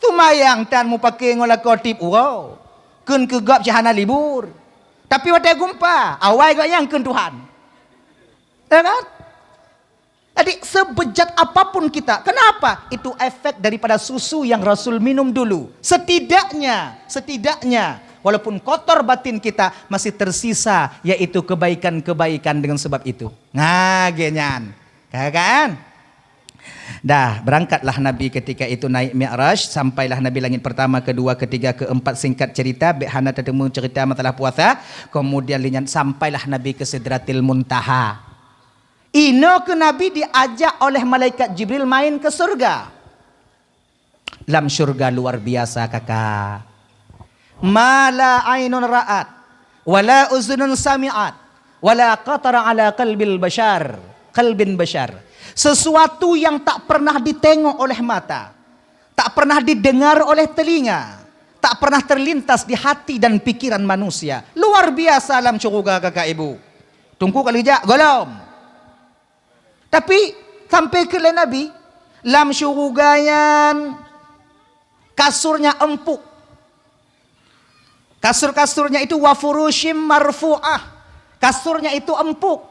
Seumayang tan mupake ngon lakoe tieb uroe, kheun keu gob cit hana libur. Tapi watée gumpa, awai gobnyan kheun Tuhan. Ya kan? Jadi, sebejat apapun kita, kenapa? Itu efek daripada susu yang Rasul minum dulu. Setidaknya, setidaknya, walaupun kotor batin kita, masih tersisa, yaitu kebaikan-kebaikan dengan sebab itu. Nah, gobnyan. Ka, kan? Dah, berangkatlah Nabi ketika itu naik Mi'raj, sampailah Nabi langit pertama, kedua, ketiga, keempat, singkat cerita, bék hana tateumeung cerita masalah puasa, kemudian lé nyan sampailah Nabi ke Sidratil Muntaha. Inoe keuh Nabi diajak oleh malaikat Jibril main ke surga. Lam syurga luar biasa, kakak. Ma la ainun ra'at, wala uzunun sami'at, wala khatara ala qalbil bashar, qalbin bashar. Sesuatu yang tak pernah ditengok oleh mata, tak pernah didengar oleh telinga, tak pernah terlintas di hati dan pikiran manusia. Luar biasa lam syurga, kakak ibu. Teungku ka lheueh jak? Golom. Tapi, sampai keu lé Nabi, lam syurga nyan kasurnya empuk. Kasur-kasurnya itu wa furushim marfu'ah. Kasurnya itu empuk.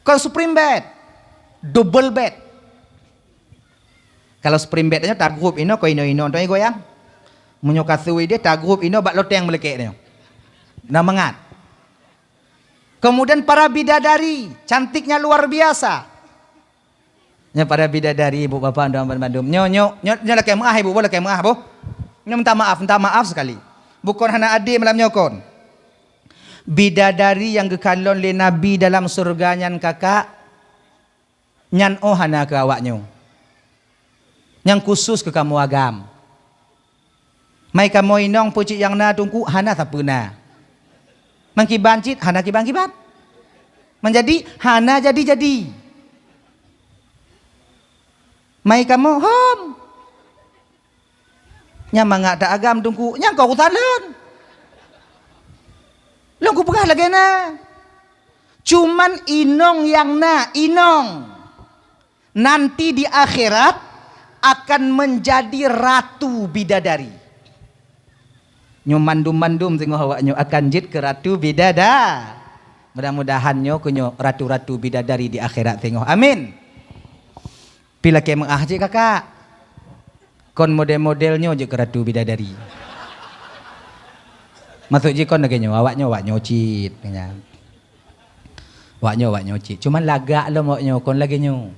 Kon spring bed, double bed. Kalau spring bed nyoe tagrup inoe, kon inoe-inoe, tu goyang. Meunyoe kasur ideh tagrup inoe bak loteng meulekek nyoe. Na mangat. Kemudian para bidadari, cantiknya luar biasa. Nyoe para bidadari, ibu bapak dan bandum. Nyoe, nyoe, nyoe, nyoe lakée meuah, ibu, boh lakée meuah, boh. Nyoe minta maaf, minta maaf sekali. Bukon hana adé malam nyoe kon. Bidadari nyang geukalon lé Nabi dalam syurga nyan, kakak, nyan oh hana keu awaknyoe. Nyang khusus keu kamoe agam. Mai kamoe inong peue cit nyang na teungku, hana sapeue na. Meukiban cit hana kiban-kiban. Meunjadi hana jadi-jadi. Mai kamoe hom. Nyang mangat ta agam teungku, nyang ka urusan lôn. Lôn kupeugah lagée na. Cuman inong nyang na, inong. Nanti di akhirat akan menjadi ratu bidadari. Nyoe mandum-mandum singoh awaknyoe akan jeuet keu ratu bidada-, mudah-mudahan nyoe keu nyoe ratu-ratu bidadari di akhirat singoh. Amin. Pi lakée meuah cit, kakak. Kon model-model nyoe jeuet keu ratu bidadari. Maksud jih kon lagée nyoe, awaknyoe, awaknyoe cit, nyan. Wak nyoe, wak nyoe cit. Cuman lagak lom wak nyoe kon lagée nyoe.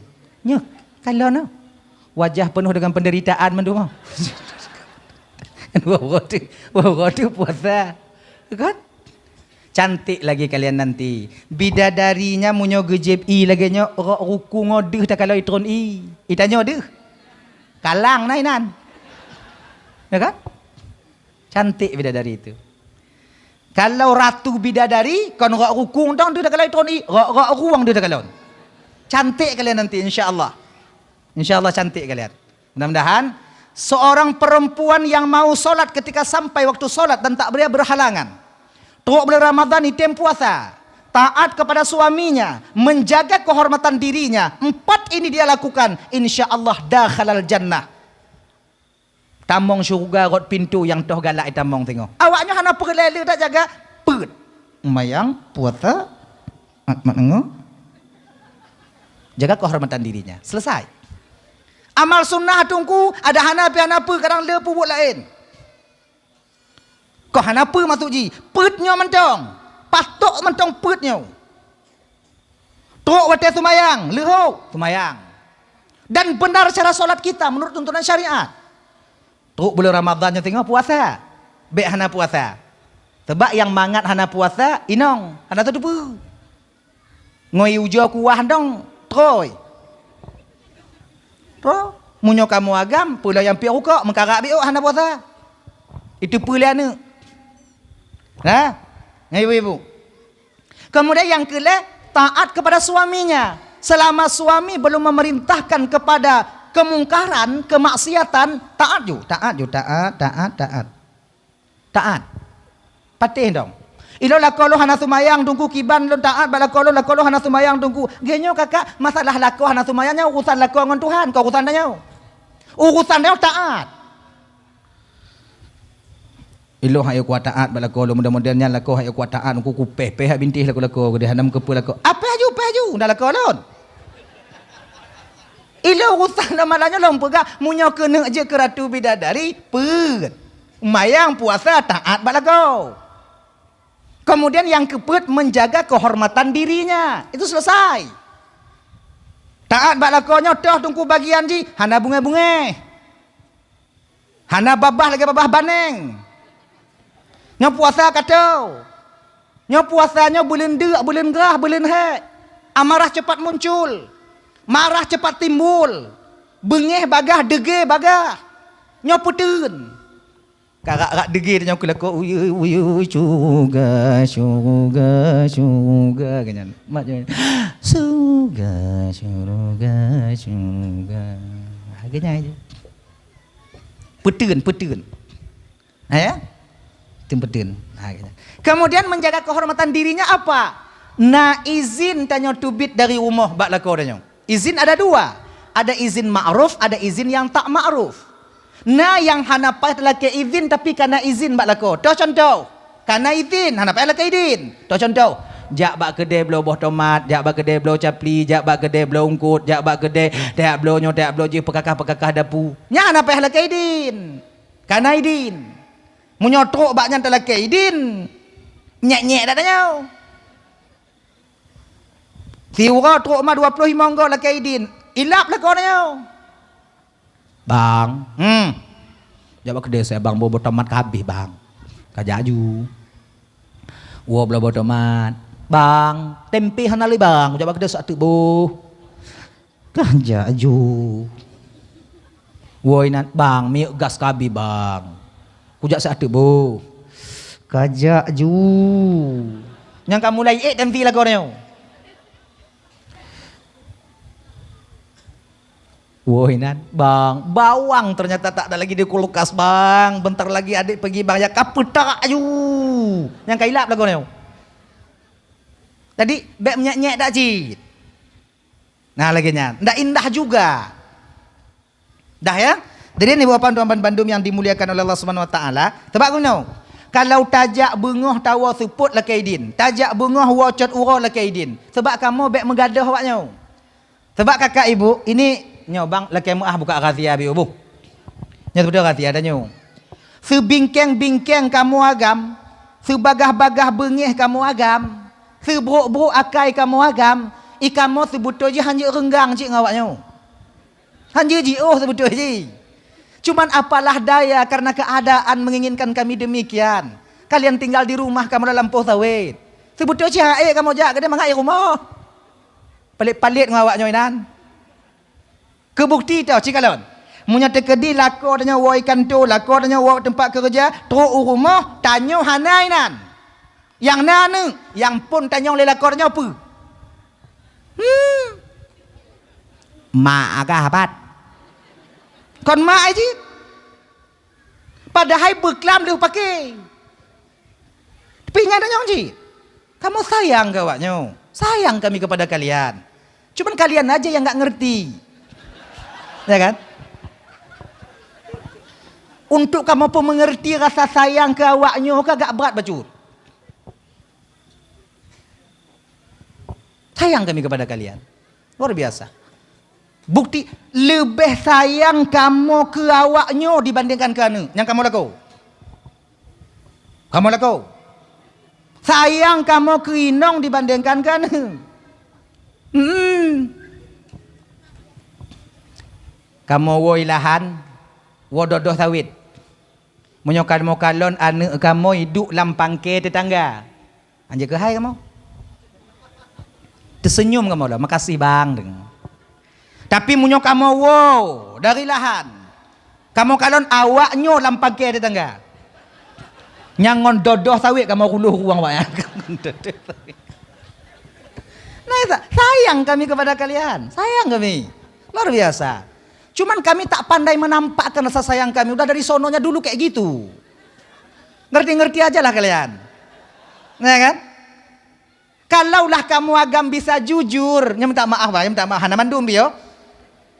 Nyoe, kalon nyoe. Wajah penuh dengan penderitaan mandum. Wah, wah tu, wah, wah tu puasa. Kan? Cantik lagi kalian nanti. Bidadarinya meunyoe geujieb ie lagée nyoe, rok ruku ngon deuh takalon itron ie. Itanyoe deuh. Kalang na inan. Ya kan? Cantik bidadari itu. Kalau ratu bidadari, kon rok rukung dong deuh takalon tron i, rok, rok ruang deuh takalon. Cantik kalian nanti, insya Allah. Insya Allah cantik kalian. Mudah-mudahan seorang perempuan yang mau sholat ketika sampai waktu sholat dan tak boleh berhalangan. Trok bulan Ramadan item puasa, taat kepada suaminya, menjaga kehormatan dirinya. Empat ini dia lakukan, insya Allah dakhalal jannah. Tamong syuruga rot pintoe nyang toh galak itamong singoh. Awaknyoe hana peureulée le that jaga peuet. Mayang, puasa, mat-mat ngo. Jaga kehormatan dirinya. Selesai. Amal sunnah teungku, ada hana pi hana peu, kadang le peubuet laén. Kok hana peu maksud jih, peuet nyoe mantong. Patok mantong peuet nyoe. Trok watée seumayang, leuhok seumayang. Dan benar cara solat kita menurut tuntunan syariat. Trok bulan Ramadan nyoe teungoh puasa, bék hana puasa. Sebab nyang mangat hana puasa, inong, hana tateupeue. Ngon ujoe kuah dong, trôi. Trôi. Meunyoe kamoe agam, peue lom nyang piôh rukok, meukarak biôk hana puasa. Itu peue lé aneuëk. Nah, ngon ibu-ibu. Kemudian yang keleh, taat kepada suaminya. Selama suami belum memerintahkan kepada kemungkaran, kemaksiatan, taat ju, taat ju, taat, taat, taat. Taat. Patéh dong. Ilôn lakoe lôn hana seumayang teungku, kiban lôn taat bak lakoe lôn, lakoe lôn hana seumayang teungku. Geuh nyoe kakak, masalah lakoe hana seumayang nyoe urusan lakoe ngon Tuhan, kon urusan tanyoe. Urusan tanyoe taat. Ilôn hana kuat taat bak lakoe lôn, model-model nyan lakoe hana kuat taat, ku kupéh-péh hak bintéh lakoe-lakoe, geude hana meukeupeu lakoe. Ah, péh aju, péh aju, ndak lakoe lôn. Ilôn urusan lôn malam nyoe lôn peugah, meunyoe keuneuk jeuet keu ratu bidadari, peuet. Mayang puasa taat bak lakoe. Kemudian yang keupeuet menjaga kehormatan dirinya. Itu selesai. Taat bak lakoe nyoe toh teungku bagian jih, hana bungéh-bungéh. Hana babah lagée babah baneng. Nyoe puasa ka tho. Nyoe puasa nyoe buleuen deuk, buleuen grah, buleuen hék. Amarah cepat muncul. Marah cepat timbul. Beungéh bagah, deugée bagah. Nyoe peuteun. Karak-rak deugée tanyoe keu lakoe, "Uyui, uyui, syuruga, syuruga, syuruga," keu nyan. Mak nyan, "Syuruga, syuruga, syuruga." Ha, keu nyan. Peuteun, peuteun. Ha, ya? Peuteun, peuteun. Ha, gitu. Kemudian menjaga kehormatan dirinya apa? Na izin tanyoe teubiet dari rumoh bak lakoe tanyoe. Izin ada dua. Ada izin ma'ruf, ada izin yang tak ma'ruf. Na nyang hana payah talakée izin tapi kana izin bak lakoe. Toh contoh. Kana izin, hana payah lakée idin. Toh contoh, jak bak keudée bloe boh tomat, jak bak keudée bloe capli, jak bak keudée bloe eungkot, jak bak keudée, tajak bloe nyoe, tajak bloe jih, peukakah-peukakah dapu. Nyan hana payah lakée idin. Kana idin. Meunyoe trok bak nyan talakée idin, nyék-nyék that tanyoe. Siuroe trok ma dua ploh limong goe lakée idin, ilab lakoe tanyoe. "Bang, hmm, jak bak keudée seué bang, boh, boh tomat ka habéh bang. Kajak aju. Woe bloe boh tomat. Bang, tempe hana lé bang, jak bak keudée seué teuk boh. Kajak aju. Woe inan bang, minyeuk gas ka habéh bang. Kujak seué teuk boh. Kajak aju." Nyang ka mulai ék tempe lakoe tanyoe. Woe inan, "Bang, bawang ternyata tak ada lagi di kulkas, Bang. Bentar lagi adék pergi, Bang, ya ka peutak aju." Nyang ka ilab lagoe nyoe. Jadi, bék meunyak-nyak dak cit. Nah, lagée nyan. Ndak indah juga. Dah ya? Jadi, ibu bapa tuan bandum yang dimuliakan oleh Allah Subhanahu Wa Taala, teuba geunoe. Kalau tajak beungoh tawoe seupôt lakée idin, tajak beungoh woe cot uroe lakée idin. Sebab kamoe bék meugadoh awak nyoe. Sebab kakak ibu, ini nyoe bang lakée meuah buka rahsia biu bu. Nyoe sebetul rahsia dah nyoe. Seubingkeng-bingkeng kamoe agam, seubagah-bagah beungéh kamoe agam, seubrok-brok akai kamoe agam, i kamoe seubeutôi jih hanjeuet reunggang cit ngon awak nyoe. Hanjeuet jiôh seubeutôi jih. Cuman apalah daya karena keadaan menginginkan kami demikian. Kalian tinggal di rumah kamoe lam lampôh sawét. Seubeutôi jih han ék kamoe jak keudeh mangat i rumoh. Palet-palet ngon awak nyoe inan. Keubukti teuh cikalon. Meunyoe teukeudi lakoe tanyoe woe i kantô, lakoe tanyoe woe teumpat keureuja, trok u rumoh, tanyoe hana inan. Nyang na aneuk, nyang phon tanyong lé lakoe nyoe peue? Hmm. Mak agah apat. Kon mak ai cit. Padahai beuklam lheueh paké. Tapi nyang tanyong cit. Kamoe sayang keu awak nyoe. Sayang kami kepada kalian. Cuman kalian aja yang nggak ngerti. Ya kan? Untuk kamoe peumeungeurti rasa sayang keu awak nyoe ka agak brat bacut. Sayang kami kepada kalian. Luar biasa. Bukti leubeh sayang kamoe keu awak nyoe dibandingkan keu aneuk. Nyang kamoe lakoe. Kamoe lakoe. Sayang kamoe keu inong dibandingkan keu aneuk. Hmm. Kamoe woe lahan, woe dodoh sawét. Meunyoe kamoe kalon aneuk kamoe iduek lam pangke tetangga, anjeuet keuhai kamoe. Teuseunyum kamoe lom, "Makasih, Bang," deungon. Tapi meunyoe kamoe woe dari lahan, kamoe kalon awak nyoe lam pangke tetangga. Nyang ngon dodoh sawét kamoe ruluh ruang awak nyan. Nah, sa-, sayang kami kepada kalian. Sayang kami. Luar biasa. Cuman kami tak pandai menampakkan rasa sayang kami. Udah dari sononya dulu kayak gitu. Ngerti-ngerti aja lah kalian. Ya kan? Kalaulah kamoe agam bisa jujur, nyoe minta maaf, bah, nyoe minta maaf, hana mandum, yo.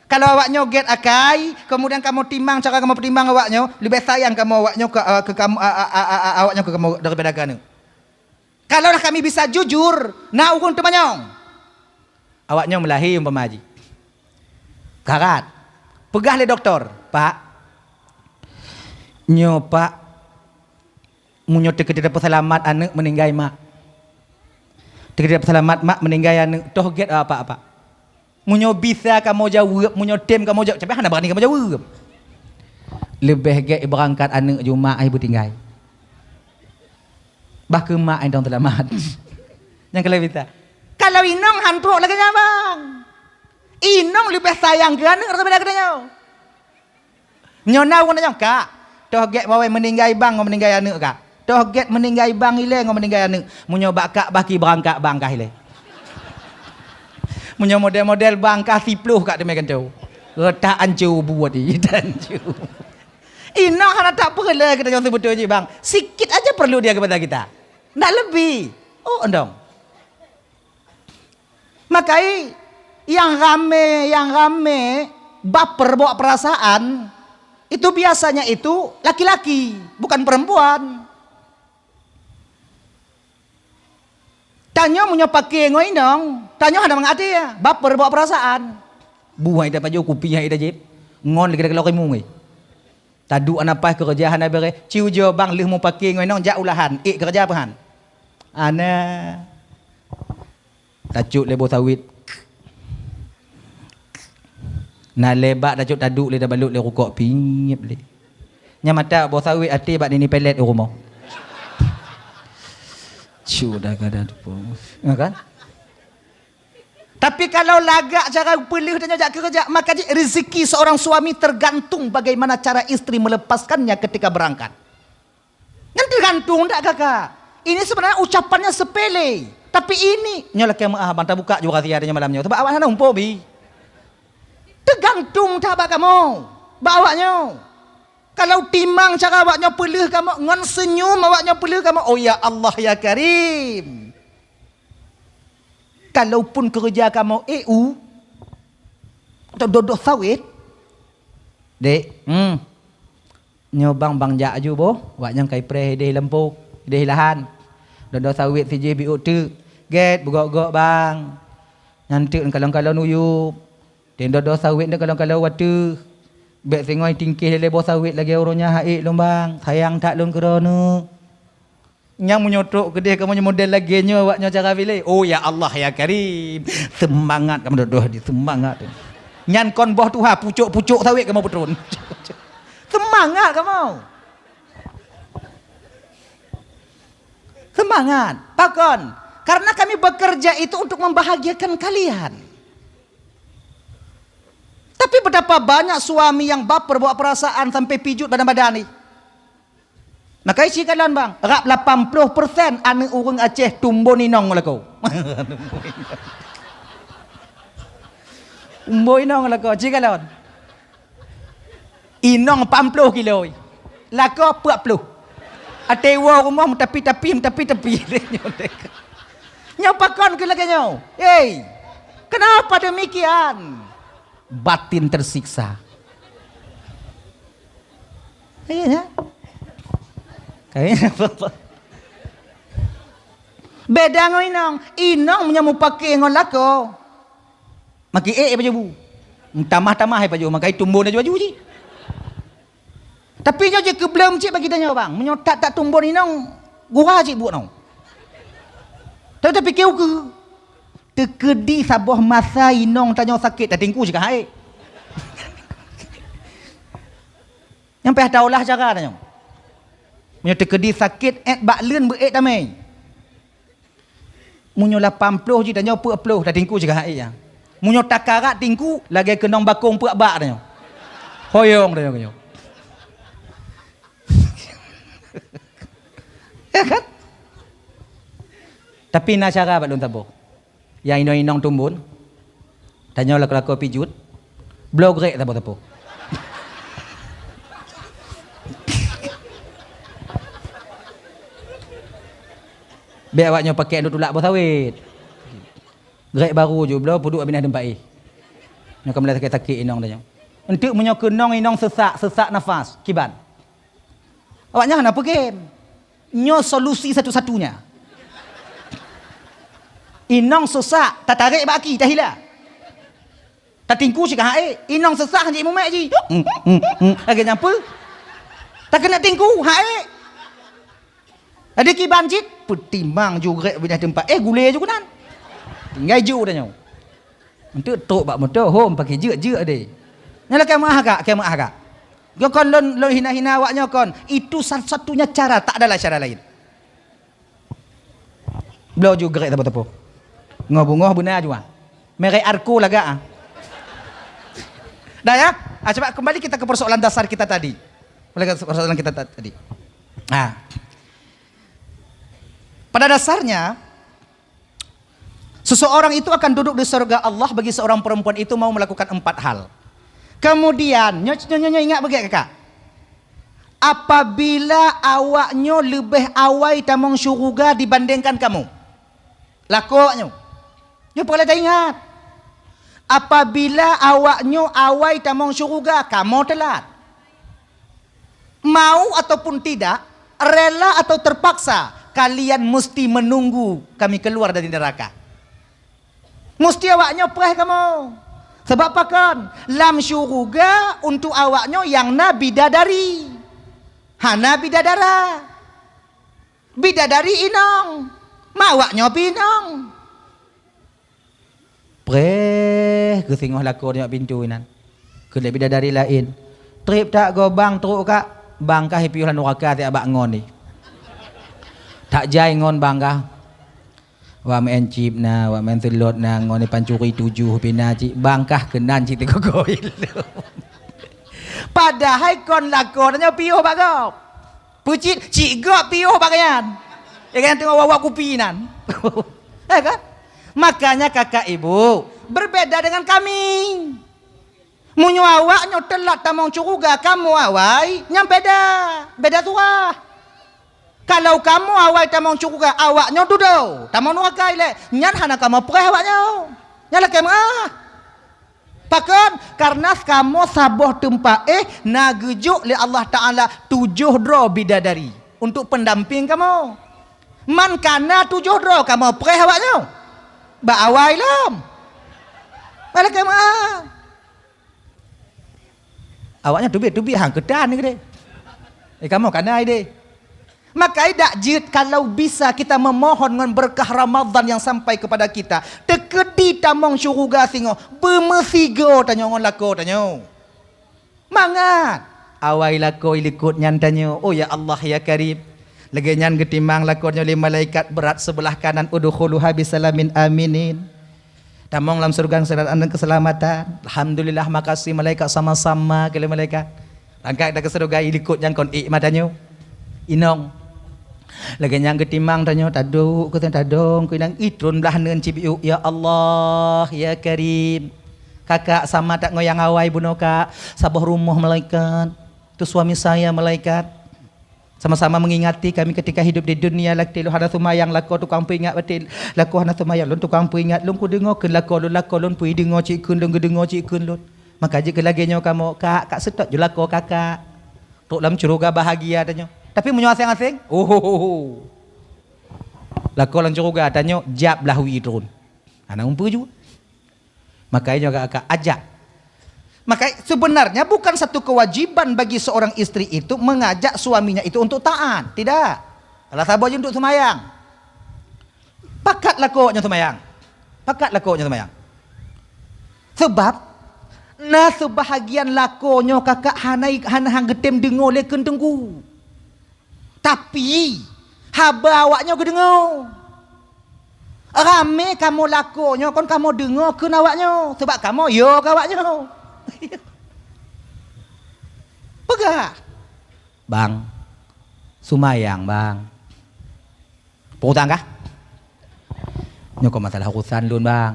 Kalau awak nyoe gét akai, kemudian kamoe timang, cara kamoe petimang awak nyoe, leubeh sayang kamoe awak nyoe ke, eh, ke kamoe, a, a, a, a, a, awak nyoe ke kamoe daripada keuneuk. Kalaulah kami bisa jujur, na ureuëng teumanyong. Awak nyoe meulahé umpama jih. Karat. Peugah lé dokto, "Pak, nyoe, Pak, meunyoe teukeudeh peuseulamat aneuk meuninggai mak. Teukeudeh peuseulamat mak meuninggai aneuk, toh gét apa-apa." Meunyoe bisa kamoe jaweueb, meunyoe tem kamoe jaweueb, tapi hana berani kamoe jaweueb. Leubeh gét ibeurangkat aneuk jumak ai beutinggai. Bah keu mak ai dong teulamat. Nyang keuleubeh bisa. Kalau inong han trok lagée nyan, Bang. Inong leubeh sayang keu aneuk daripada keu tanyoe. Nyoe na ureuëng nyoe, "Kak, toh gét bawai meuninggai bang ngon meuninggai aneuk, Kak. Toh gét meuninggai bang ilée ngon meuninggai aneuk. Meunyoe bak kak bah ki beurangkat bang kah ilée. Meunyoe model-model bang kah siploh kak teumé gantoe. Reutak ancu buet i, ancu." Inong hana tak peureulee kita nyoe seubeutôi jih, Bang. Sikit aja perlu dia kepada kita. Ndak lebih. Oh, endong. Makai yang rame, yang rame baper bawa perasaan, itu biasanya itu laki-laki, bukan perempuan. Tanyoe meunyoe paké ngon inong, tanyoe hana mangat até, baper bawa perasaan. Buah ida pajoh kupi hai ida jép, ngon lagi ida keulok imu ngai. Taduek hana paih keureuja hana béreh, ciujoe bang lheueh mupaké ngon inong jak ulahan, ék keureuja peuhan. Ana. Tacok lé boh sawét. Na lé bak tacok taduek lé tabalot lé rukok piep lé. Nyang mata boh sawét até bak nini pelet u rumoh. Cu dah kada teupeue. Ya kan? Tapi kalau lagak cara peuleuh dan jak keureuja, maka jih rezeki seorang suami tergantung bagaimana cara istri melepaskannya ketika berangkat. Nyan teugantung dak kakak. Ini sebenarnya ucapannya sepele. Tapi ini, nyoe lakée meuah bang tabuka juga rahasia nyoe malam nyoe. Sebab awak hana umpo bi. Teugantung that bak kamoe. Bak awak nyoe. Kalau timang cara awak nyoe peuleuh kamoe, ngon seunyum awak nyoe peuleuh kamoe, oh ya Allah ya Karim. Kalaupun keureuja kamoe ék u, atau dodoh sawét, dek, hmm, nyoe bang, bang jak aju boh, wak nyang kai preh ideh lampôh, ideh lahan. Dodoh sawét sijih biôk teuk, gét beugok-gok bang. Nyan teuk kalon-kalon uyueb. Tem dodoh sawét nyan kalon-kalon wateuh. Bék singoh tingkeh lé boh sawét lagée uroe nyan ha'ék lôn bang, sayang that lôn keudroe neuh. Nyang meunyoe trok keudeh kamoe nyoe model lagée nyoe awak nyoe cara filé. Oh ya Allah ya Karim. Seumangat kamoe dodoh di seumangat. Nyan kon boh tuha pucok-pucok sawét kamoe peutron. Seumangat kamoe. Seumangat. Pakon? Karena kami bekerja itu untuk membahagiakan kalian. Tapi betapa banyak suami yang baper bawa perasaan sampai pijut badan-badan ni. Maka ici kalon bang, rab lapan ploh persen aneuk ureuëng Aceh tumbon inong lakoe. Tumbon inong lakoe, ci kalon. Inong lapan ploh kilo, lakoe peuet ploh. Até woe rumoh meutapi-tapi, meutapi-tapi. Nyoe pakon keu lagée nyoe? Hei, kenapa demikian? Batin tersiksa. Iya, ya. Kayaknya apa-apa. Beda ngon inong. Inong meunyoe mupake ngon lakoe, makin ék pajoh bu. Tamah-tamah pajoh, maka tumbon pajoh ji. Tapi nyoe jeuet keu bleuem cit bagi tanyoe bang. Meunyoe that-that tumbon inong, gura cit buet nyoe. Tapi tapike ukeue. Teukeudi saboh masa inong tanyoe sakét, tatingku sikah ék. Nyang payah taulah cara tanyoe. Meunyoe teukeudi sakét, ék bak leuen beu ék tamé. Meunyoe lapan ploh jih tanyoe peuet ploh, tatingku sikah ék ya. Meunyoe takarat tingku, lagée keunong bakong peuet bak tanyoe. Hoyong tanyoe nyoe. Ya kan? Tapi na cara bak lôn saboh. Nyang inong-inong tumbon, tanyoe lakoe-lakoe pijut, bloe grek saboh-saboh. Bék awak nyoe pakai untuk tulak boh sawét. Grek baru ju bloe peuduek binéh teumpat éh. Nyoe ka mulai sakét-sakét inong tanyoe. Enteuk meunyoe keunong inong seusak, seusak nafas, kiban. Awaknyan hana peugém. Nyoe solusi satu-satunya. Inong seusak, tatarek bak aki, tahila. Tatingku sikah ék, inong seusak jih mumet jih. Lagée nyan peue? Takeuneuk tingku, ék. Jadi kiban cit, peutimang ju grek binéh teumpat. Éh, gulé ju keunan. Tinggai ju tanyoe. Enteuk trok bak moto, hom pakai jeuet-jeuet deh. Nyan lakée meuáh gak, lakée meuáh gak. Nyoe kon lôn, lôn hina-hina awak nyoe kon. Itu satu-satunya cara, tak adalah cara lain. Bloe ju grek teupeu-teupeu. Ngo beungoh beuna ju ah. Merek Arko lagak ah. Dah ya? Ah, coba kembali kita ke persoalan dasar kita tadi. Kembali ke persoalan kita ta-, tadi. Ah. Pada dasarnya, seseorang itu akan duduk di surga Allah bagi seorang perempuan itu mau melakukan empat hal. Kemudian, nyo, nyo, nyo, nyo ingat beugét kakak. Apabila awaknyoe leubeh awai tamong syuruga dibandingkan kamoe. Lakoe nyoe. Nyoe peureulée taingat. Apabila awaknyoe awai tamong syuruga, kamoe teulat. Mau ataupun tidak, rela atau terpaksa, kalian mesti menunggu kami keluar dari neraka. Musti awaknyoe preh kamoe. Sabab pakon? Lam syuruga untuk awaknyoe nyang na bidadari. Hana bidadara. Bidadari inong. Ma awaknyoe pih inong. Preh geusingoh lakoe nibak pintoe inan. Keu lé bidadari laén. Treb that goe bang trok kak, bang kah ipiôh lam nuraka siat bak ngon ni. That jai ngon bang kah. Wak meu'en cip na, wak meu'en seulot na, ngon ni pancuri tujoh pih na cit, bang kah keunan cit teugoe-goe ilom. Padahai kon lakoe tanyoe piôh bak gob. Peucit, cit gob piôh bak nyan. Ya kan, teungoh wak-wak kupi nan. Ya kan? Makanya kakak ibu, berbeda dengan kami. Meunyoe awaknyoe teulat tamong syuruga, kamoe awai, nyan beda. Beda surah. Kalau kamoe awai tamong syuruga, awaknyoe dudoe tamong nuraka ilée, nyan hana kamoe preh awaknyoe. Nyan lakée meu'ah. Pakon? Karena kamoe saboh teumpat éh na geujok lé Allah Taala tujoh droe bidadari untuk pendamping kamoe. Man kana tujoh droe kamoe preh awaknyoe. Bak awai lom. Nyan lakée meu'ah. Awaknyan teubiet-teubiet han keutan ni keudeh. Eh, kamoe kana ideh. Maka idak jeuet kalau bisa kita memohon ngon berkah Ramadan yang sampai kepada kita. Teukeudi tamong syuruga singoh, beumeusigoe tanyoe ngon lakoe tanyoe. Mangat! Awai lakoe likot nyan tanyoe, "Oh ya Allah ya Karim." Lagée nyan geutimang lakoe nyoe lé malaikat beurat sebelah kanan, "Udkhuluha bisalamin aminin." Tamong lam syeuruga dalam keuseulamatan. Alhamdulillah, makasih malaikat, sama-sama keu lé malaikat. Langkah dak keu syeuruga, ilikot nyang kon ék mata nyoe. Inong. Lagèe nyang geutimang tanyoe, taduek keu tadong keu inong, ih, tron blah neuen cibiuk, ya Allah, ya Karim. Kakak sama that ngon nyang awai bunoe, Kak. Saboh rumoh malaikat. Tu suami saya malaikat. Sama-sama mengingati kami ketika hidup di dunia, lagèe lôn hana seumayang, lakoe tukang peuingat batin. Lakoe hana seumayang, lôn tukang peuingat. Lôn kudeungoe kheun lakoe lôn, lakoe lôn peudeungoe cit kheun lôn, geudeungoe cit kheun lôn. Maka jeuet keu lagèe nyoe kamoe, Kak, Kak seutôt ju lakoe Kakak. Trok lam syeuruga bahagia tanyoe. Tapi meunyoe aséng-aséng, ohohoho. Lakoe lam syeuruga tanyoe, jak blah wie tron. Hana umpeu ju. Makanya kakak ajak. Maka sebenarnya bukan satu kewajiban bagi seorang istri itu mengajak suaminya itu untuk taat. Tidak. Salah saboh jih untuk seumayang. Pakat lakoe nyoe seumayang. Pakat lakoe nyoe seumayang. Sebab na seubahagian lakoe nyoe kakak hana, hana han geutem deungoe lé kheun teungku. Tapi haba awaknyoe geudeungoe. Ramé kamoe lakoe nyoe kon kamoe deungoe kheun awaknyoe, sabab kamoe yo keu awaknyoe. Peugah, "Bang, seumayang, Bang." Peue utang kah? Nyoe kon masalah urusan lôn, Bang.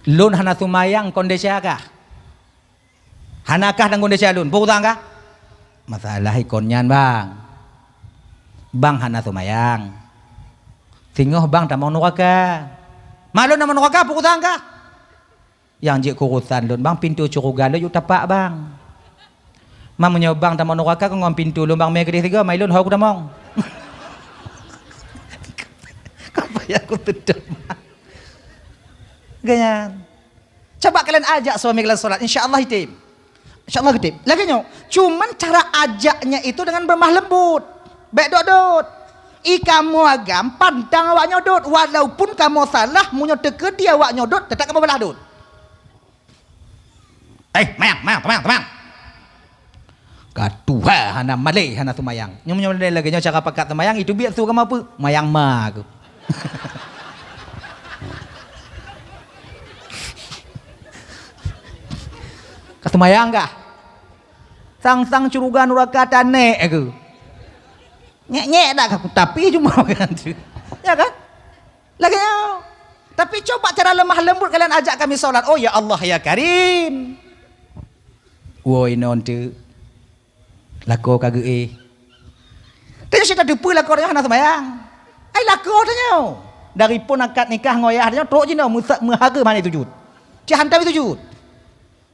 Lôn hana seumayang kon desya kah? Hana kah tanggong desya lôn? Peue utang kah? Masalah ikon nyan, Bang. Bang hana seumayang. Singoh Bang tamong nuraka. Ma lôn tamong nuraka, peue utang kah? Nyang jeuet keu urusan lôn, Bang, pintoe syeuruga lôn yue tapak, Bang. Ma meunyoe Bang tamong nuraka, kon ngon pintoe lôn, Bang, mé keudeh sigoe, ma lôn ho kutamong. Ka payah kututup. Geuh nyan. Coba kalian ajak suami kalian salat, insya Allah item. Insya Allah item. Lagèe nyoe, cuman cara ajaknya itu dengan berlemah lembut. Bèk dot-dot. I kamoe agam pantang awaknyoe dot, walaupun kamoe salah, meunyoe teukeudi awaknyoe dot, teutap kamoe balah dot. "Eh, mayang, mayang, teumang, teumang!" Ka tuha hana malèe, hana seumayang. Nyoe meunyoe lagèe nyoe cara pakat seumayang, itu biet su kamoe peue? Mayang ma keuh. Ka seumayang kah? Sang-sang syeuruga nuraka tanèk keuh. Nyek-nyek dak kah, tapi cuma kan tu. Ya kan? Lagèe nyoe. Tapi coba cara lemah lembut kalian ajak kami salat. "Oh ya Allah ya Karim." Woi non tu. Lakoe ka geuéh. Tanyoe cit tateupeue lakoe tanyoe hana seumayang. Ai lakoe tanyoe. Dari phon akad nikah ngon yah tanyoe trok jinoe meusa-, meuhareuem hana sujud. Cit hantom sujud.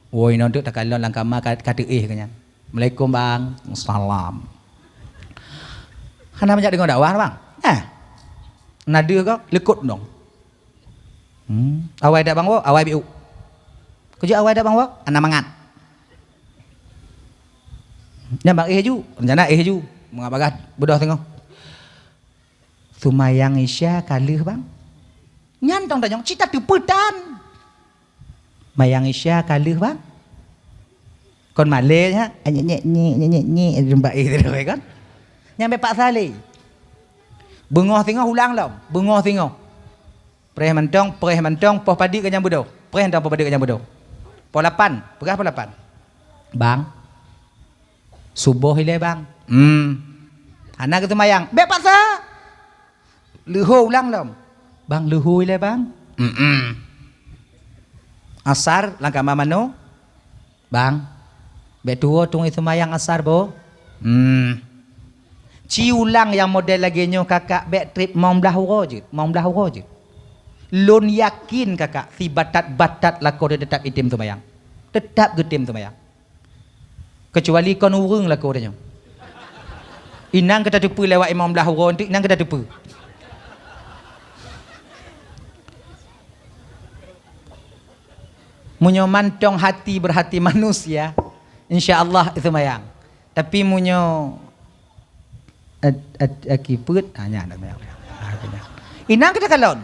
Woi, nyan teuk takalon lam kama ka, ka teuéh keu nyan. "Assalamualaikum, Bang." "Salam." Hana mangat deungoe dakwah, Bang? Eh. Na deuh gob, leukot dong. Hmm. Awai dak, Bang, woe? Awai biuk. Kujak awai dak, Bang, woe? Hana mangat. Nyan, Bang, éh ju. Rencana éh ju. Mangat bagaih beudôh teungoh. Seumayang Isya ka lheueh, Bang? Nyan tong tanyong, cit tateupeue tan. Mayang Isya ka lheueh, Bang? Kon malèe nyan, nyek, nyek, nyek, nyek, nyek, nyek, jumpa éh terus, kan? Nyan bèk paksa lé. Beungoh singoh ulang lom, beungoh singoh. Preh mantong, preh mantong, poh padit ka nyang beudôh. Preh mantong poh padit ka nyang beudôh. Poh lapan, peugah poh lapan. "Bang, suboh ilèe, Bang." "Hmm." "Hana geuseumayang." "Bèk paksa." "Leuhô ulang lom." "Bang, leuhô ilèe, Bang." "Hmm." Asar lam kama manoe. "Bang, bèk tuwoe teungoh seumayang asar, boh." Hmm. Ci ulang nyang model lagèe nyoe, kakak, bèk trép limong blah uroe jeuet, limong blah uroe jeuet. Lôn yakin, kakak, sibatat-batat lakoe teutap item seumayang. Teutap geutem seumayang. Keucuali kon ureueng lakoe tanyoe. Inan ka tateupeue lewat limong blah uroe, inan ka tateupeue. Meunyoe mantong hati beurhati manusia, insya Allah seumayang. Tapi meunyoe at-, at-, aki peuet, ha, nyan, nyan, nyan. Ha, nyan. Inan keu takalon.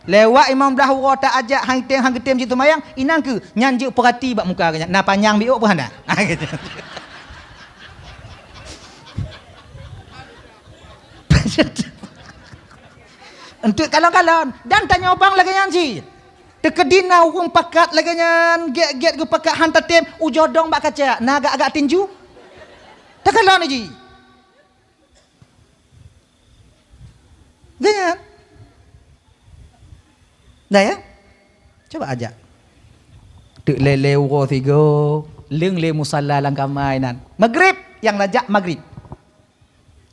Lewat limong blah uroe ta ajak han geutem, han geutem cit seumayang, inan keuh nyan jeuet peurati bak muka geuh nyan. Na panyang biôk peue hana? Ha, gitu. Enteuk kalon-kalon. Dan tanyoe bang lagèe nyan cit. Teukeudi na ureueng pakat lagèe nyan, gèt-gèt geupakat han tatem, ujoe dong bak kaca, na agak-agak tinju. Kalon ji. Gaya. Dah ya? Coba ajak. Teuk lé-lé uroe sigoe, leueng lé musala lam kama inan. Maghrib nyang lajak maghrib.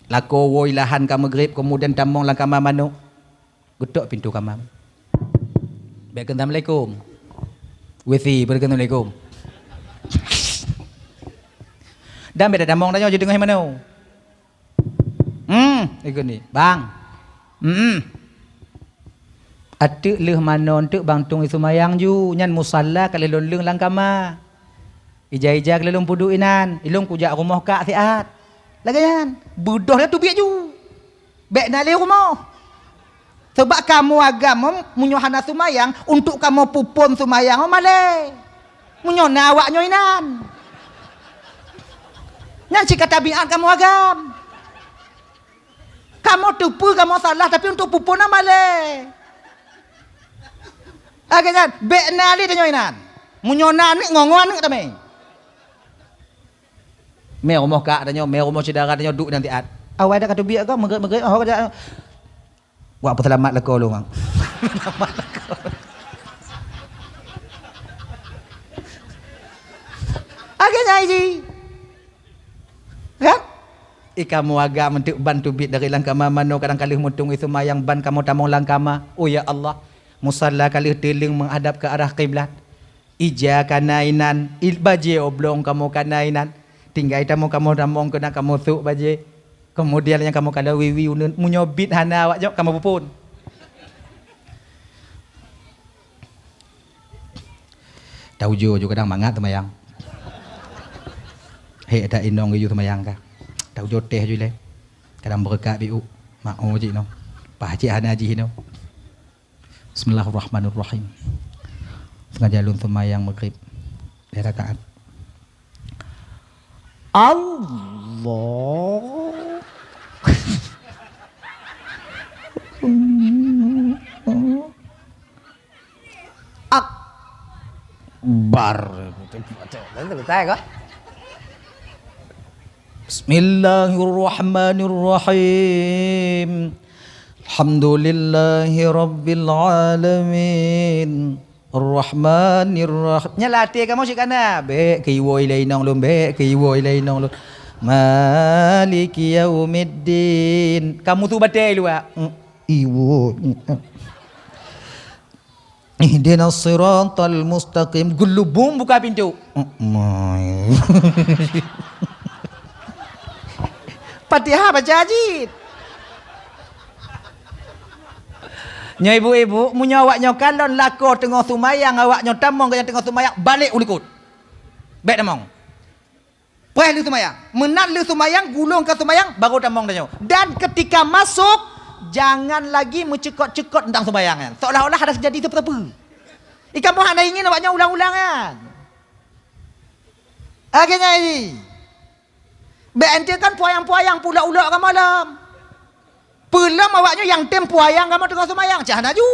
Lakoe woe lahan ka maghrib, kemudian tamong lam kama manok. Geutok pintoe kama. Bèk kheun assalamualaikum. Wisi, bèk kheun assalamualaikum. Dan bèk tamong tanyoe jideungoe manoe. Hmm, ikut ni. Bang. Hmm. Ateuk lheueh manoe teuk bang tueng seumayang ju, nyan musala ka lheueh lôn leueng lam kama. Ija-ija ka lheueh lôn peuduek inan, ilôn kujak rumoh kak siat. Lagèe nyan, beudôh lé teubiet ju. Bèk na lé rumoh. Sabab kamoe agam, meunyoe hana seumayang, untuk kamoe peuphon seumayang, oh, malèe. Meunyoe na awak nyoe inan. Nyan cit ka tabiat kamoe agam. Kamoe teupeue kamoe salah, tapi untuk peuphon na malèe. Lagèe nyan, bèk na lé tanyoe inan. Meunyoe na aneuk, ngon-ngon aneuk tamè. Mé rumoh kak tanyoe, mé rumoh syedara tanyoe duek inan siat. Awai dak ka teubiet ka, meugét-meugét, oh, ka Wak peuseulamat lakoe lôn, Bang. Lagèe nyan ji. Kan? I kamoe agam teuk ban teubiet dari lam kama manoe kadang ka lheueh meutueng seumayang ban kamoe tamong lam kama. Oh ya Allah, musala ka lheueh teuleueng meuhadap ke arah kiblat. Ija ka na inan, i-, bajèe oblong kamoe ka na inan. Tinggai tamong kamoe tamong keunan kamoe sôk bajèe. Keumudian nyang kamoe kalon wiwi uneuen, meunyoe bit hana awak nyoe kamoe peuphon. Taujoe ju kadang mangat seumayang. Hék that inong geuyue seumayang ka. Taujoe teh ju ilèe. Kadang beureukat biuk. Mak oh cit nyoe. Pah cit hana jih nyoe. Bismillahirrahmanirrahim. Sengaja lôn seumayang maghrib lhèe rakaat. Allah Akbar. Selesai kah? Bismillahirrahmanirrahim. Alhamdulillahi rabbil alamin. Arrahmanirrahim. Nyan lam até kamoe cit ka na. Bèk keu iwoe ilèe inong lôn, bèk keu iwoe ilèe inong lôn. Maliki yaumiddin. Kamoe su batèe luwa. Hmm. Iwoe. Ihdinas siratal mustaqim. Geulubong buka pintoe. Fatihah baca jih. Nyoe ibu-ibu, meunyoe awak nyoe kalon lakoe teungoh seumayang, awak nyoe tamong geuh nyang teungoh seumayang, balek u likot. Bèk tamong. Preh lheueh seumayang. Meunan lheueh seumayang, gulong ka seumayang, baru tamong tanyoe. Dan ketika masuk, jangan lagi meucukot-cukot teuntang seumayang nyan. Seolah-olah hana teujadi sapeue-sapeue. I kamoe hana ingin awak nyoe ulang-ulang nyan. Lagèe nyan jih. Bèk ente kan puayang-puayang pulok-ulok kamoe lom. Peulom awak nyoe nyang tem puayang kamoe teungoh seumayang, cah hana ju.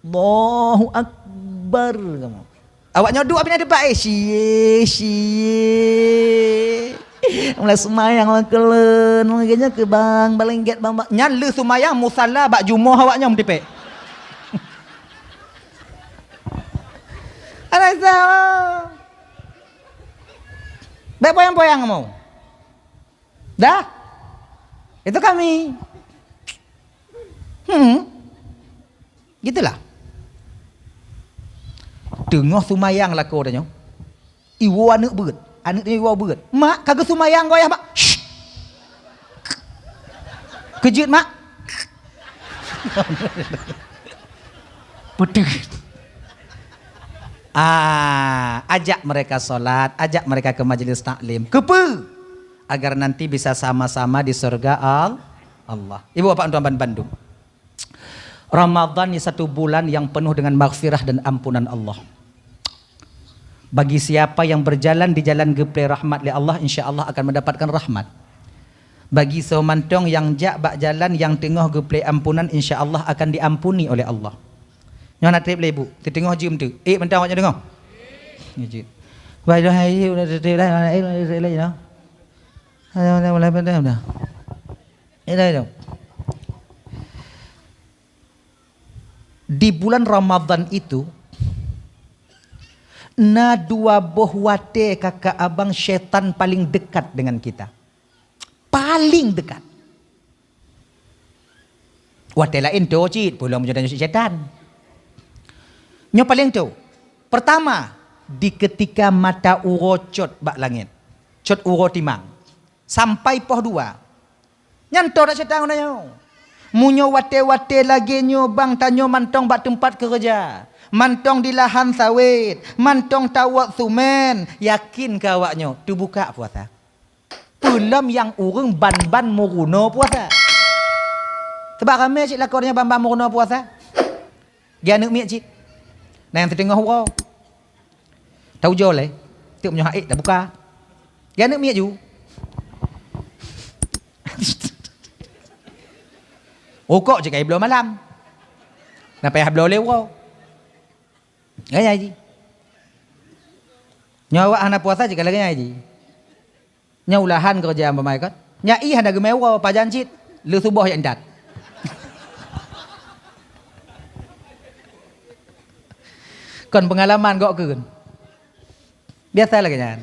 Allahu Akbar kamoe. Awak nyoe duek abéh na teumpat, eh, sie, sie. Mulai seumayang lam keulon, lagèe nyoe keu bang, balengget bang, bang. Nyan lheueh seumayang musala bak jumoh awak nyoe meutipék. Alah, sa-, bèk poyang-poyang kamoe. Dah. Itu kami. Hmm. Gitulah. Teungoh seumayang lakoe tanyoe. Iwoe aneuk beuet. Aneuk tanyoe iwoe beuet. "Mak, ka geuseumayang goyah, Mak." "Shh." "Keujeuet, Mak." Beutôi. Ah, ajak mereka salat, ajak mereka ke majlis taklim. Keupeue? Agar nanti bisa sama-sama di surga Al-, Allah. Ibu bapak tuan ban bandum. Ramadan ni satu bulan yang penuh dengan maghfirah dan ampunan Allah. Bagi siapa yang berjalan di jalan geuplé rahmat lé Allah, insya Allah akan mendapatkan rahmat. Bagi soe mantong nyang jak bak jalan nyang teungoh geuplé ampunan, insya Allah akan diampuni oleh Allah. Nyoe na trép lé ibu, siteungoh jeuem tu. Eh, mantong awak nyoe teungoh. Nyoe jeuet. Wah, dah hai, udah trép dah, mana, eh, udah trép lagi dah. Ayo, ayo, mulai pada dah. Ini dah. Di bulan Ramadan itu, na dua boh watée kakak abang syaitan paling dekat dengan kita. Paling dekat. Watée laén toe cit, peulom meunyoe tanyoe syaitan. Nyoe paling toe. Pertama, di ketika mata uroe cot bak langét. Cot uroe timang. Sampai poh dua. Nyan toe dak syaitan ngon tanyoe. Meunyoe watée-watée lagée nyoe bang tanyoe mantong bak teumpat keureuja, mantong di lahan sawét, mantong tawot sumen, yakin keu awaknyoe teubuka puasa. Peulom nyang ureuëng ban-ban meurunoe puasa. Sabab ramé cit lakoe nyan ban-ban meurunoe puasa. Geuaneuëk miet cit. Na nyang siteungoh uroe. Taujoe lé. Teuk meunyoe hak ék tabuka. Geuaneuëk miet ju. Rukok cit ka jibloe malam. Na payah bloe lé uroe. Nyan jih. Nyoe awak hana puasa cit ka lagée nyan jih. Nyoe ulahan keureuja bamai kon. Nyak ié hana geumé uroe pajan cit, lheueh suboh jak intat. Kon peungalaman gok keun. Biasa lagée nyan.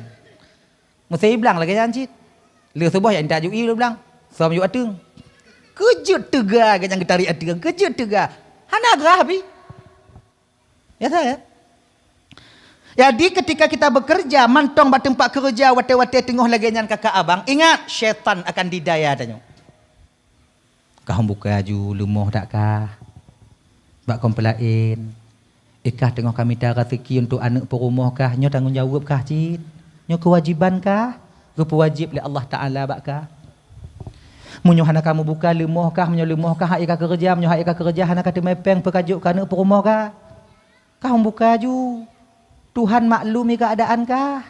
Meusé iblang lagée nyan cit. Lheueh suboh jak intat ju ié lheueh blang. Som ju ateueng. Keujeuet teuga geuh nyang geutarik ateueng. Keujeuet teuga. Hana grah pi. Ya, saya. Jadi, ketika kita bekerja, mantong bak teumpat keureuja watée-watée teungoh lagée nyan kakak abang, ingat, syaitan akan didaya tanyoe. Kah buka aju leumoh dak kah? Bak kon peulaén. Ikah teungoh ka mita raseuki untuk aneuëk peurumoh kah? Nyoe tanggong jaweueb kah cit? Nyoe keuwajiban kah? Geupeuwajéb lé Allah Taala bak kah? Meunyoe hana kamoe buka leumoh kah, meunyoe leumoh kah hak ka keureuja, meunyoe hak ka keureuja hana ka teumé péng peukajok keu aneuëk peurumoh kah? Kah buka aju. Tuhan maklumi keuadaan kah?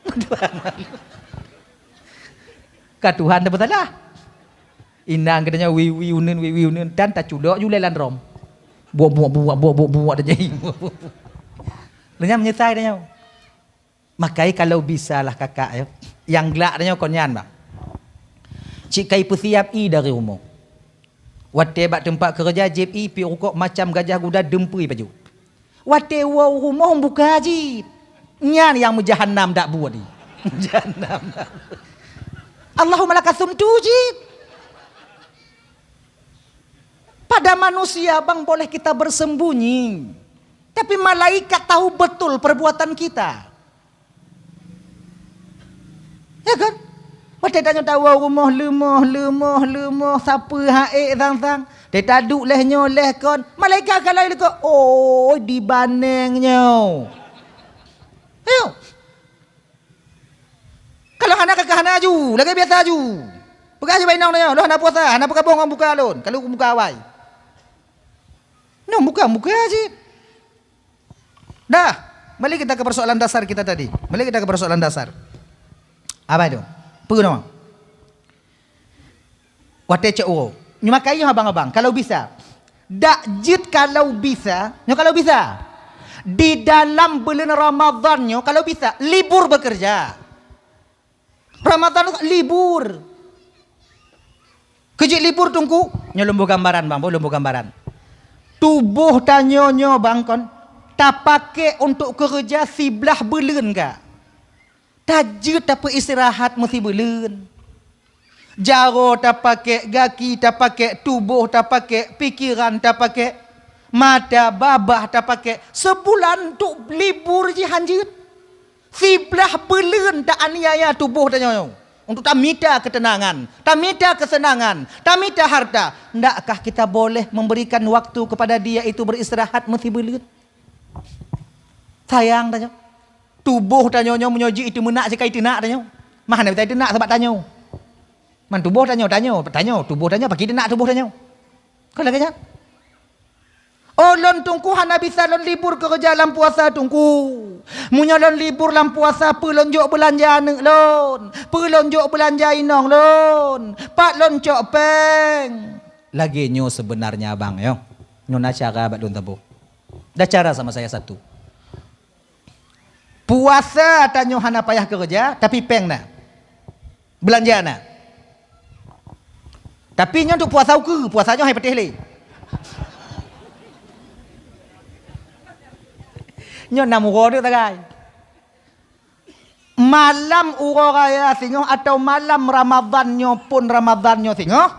Tuhan maklum. Ka Tuhan tapeusalah. Inang geutanyoe wiwi uneun, wiwi uneun, dan taculok ju lé lam drom. Buok, buok, buok, buok, buok, buok, tajai. Lheueh nyan meunyeusai tanyoe. Makai kalau bisa lah kakak, ya. Nyang glak tanyoe kon nyan, bang. Cit kai peusiab ié dari rumoh. Watée bak teumpat keureuja jieb ié piep rukok macam gajah guda deumpui pajoh. Watée woe u rumoh buka cit. Nyan nyang meujahanam dak buet ié. Jahanam dak buet. Allahumma lakasumtu cit. Pada manusia bang boleh kita bersembunyi. Tapi malaikat tahu betul perbuatan kita. Ya kan? Watée tanyoe tawoe rumoh leumoh, leumoh, leumoh, sapeue hak ék sang-sang. Teuka duek lheueh nyoe lheueh kon. Malaikat ka lheueh likot. Oh, dibaneng nyoe. Ayo. Kalau hana kakak hana aju, lagée biasa aju. Peugah aju bak inong tanyoe, lôn hana puasa, hana peukaboh ngon buka lôn. Kalau buka awai. Nyoe buka, buka cit. Dah, balik kita ke persoalan dasar kita tadi. Balik kita ke persoalan dasar. Apa itu? Peue nama? Watée cok uroe. Nyoe makai nyoe abang-abang, kalau bisa. Dak jeuet kalau bisa, nyoe kalau bisa. Di dalam buleuen Ramadhan nyoe kalau bisa, libur bekerja. Ramadhan libur. Keujeuet libur teungku, nyoe lôn boh gambaran bang, boh lôn boh gambaran. Tuboh tanyoe nyoe bang kon, tapakék untuk keureuja siblaih buleuen ka. Tajeuet tapeuistirahat meusibuleuen. Jaroe tapakék, gaki tapakék, tuboh tapakék, pikeran tapakék, mata babah tapakék. Seubulan untuk libur jih hanjeuet. Siblaih buleuen ta aniaya tuboh tanyoe untuk tamita keuteunangan, tamita keuseunangan, tamita harta. Ndakkah kita boleh memberikan waktu kepada dia itu beristirahat meusibuleuen? Sayang tanyoe. Tuboh tanyoe nyoe meunyoe jeuet teumenak sikai teunak tanyoe. Mah hana bisa teunak sabab tanyoe. Man tuboh tanyoe, tanyoe, tanyoe, tuboh tanyoe, pakri teunak tuboh tanyoe. Kon lagée nyan? Oh, lôn teungku hana bisa lôn libur keureuja lam puasa teungku. Meunyoe lôn libur lam puasa, peue lôn jok beulanja aneuëk lôn? Peue lôn jok beulanja inong lôn? Pat lôn cok péng? Lagée nyoe seubeunarnya abang, yo. Nyoe na cara bak lôn saboh. Ada cara sama saya satu. Puasa tanyoe hana payah keureuja, tapi péng na. Beulanja na. Tapi nyoe untuk puasa ukeue, puasa nyoe hai patéh lé. Nyoe nam uroe teuk sagai. Malam uroe raya singoh atau malam Ramadhan nyoe pun Ramadhan nyoe singoh,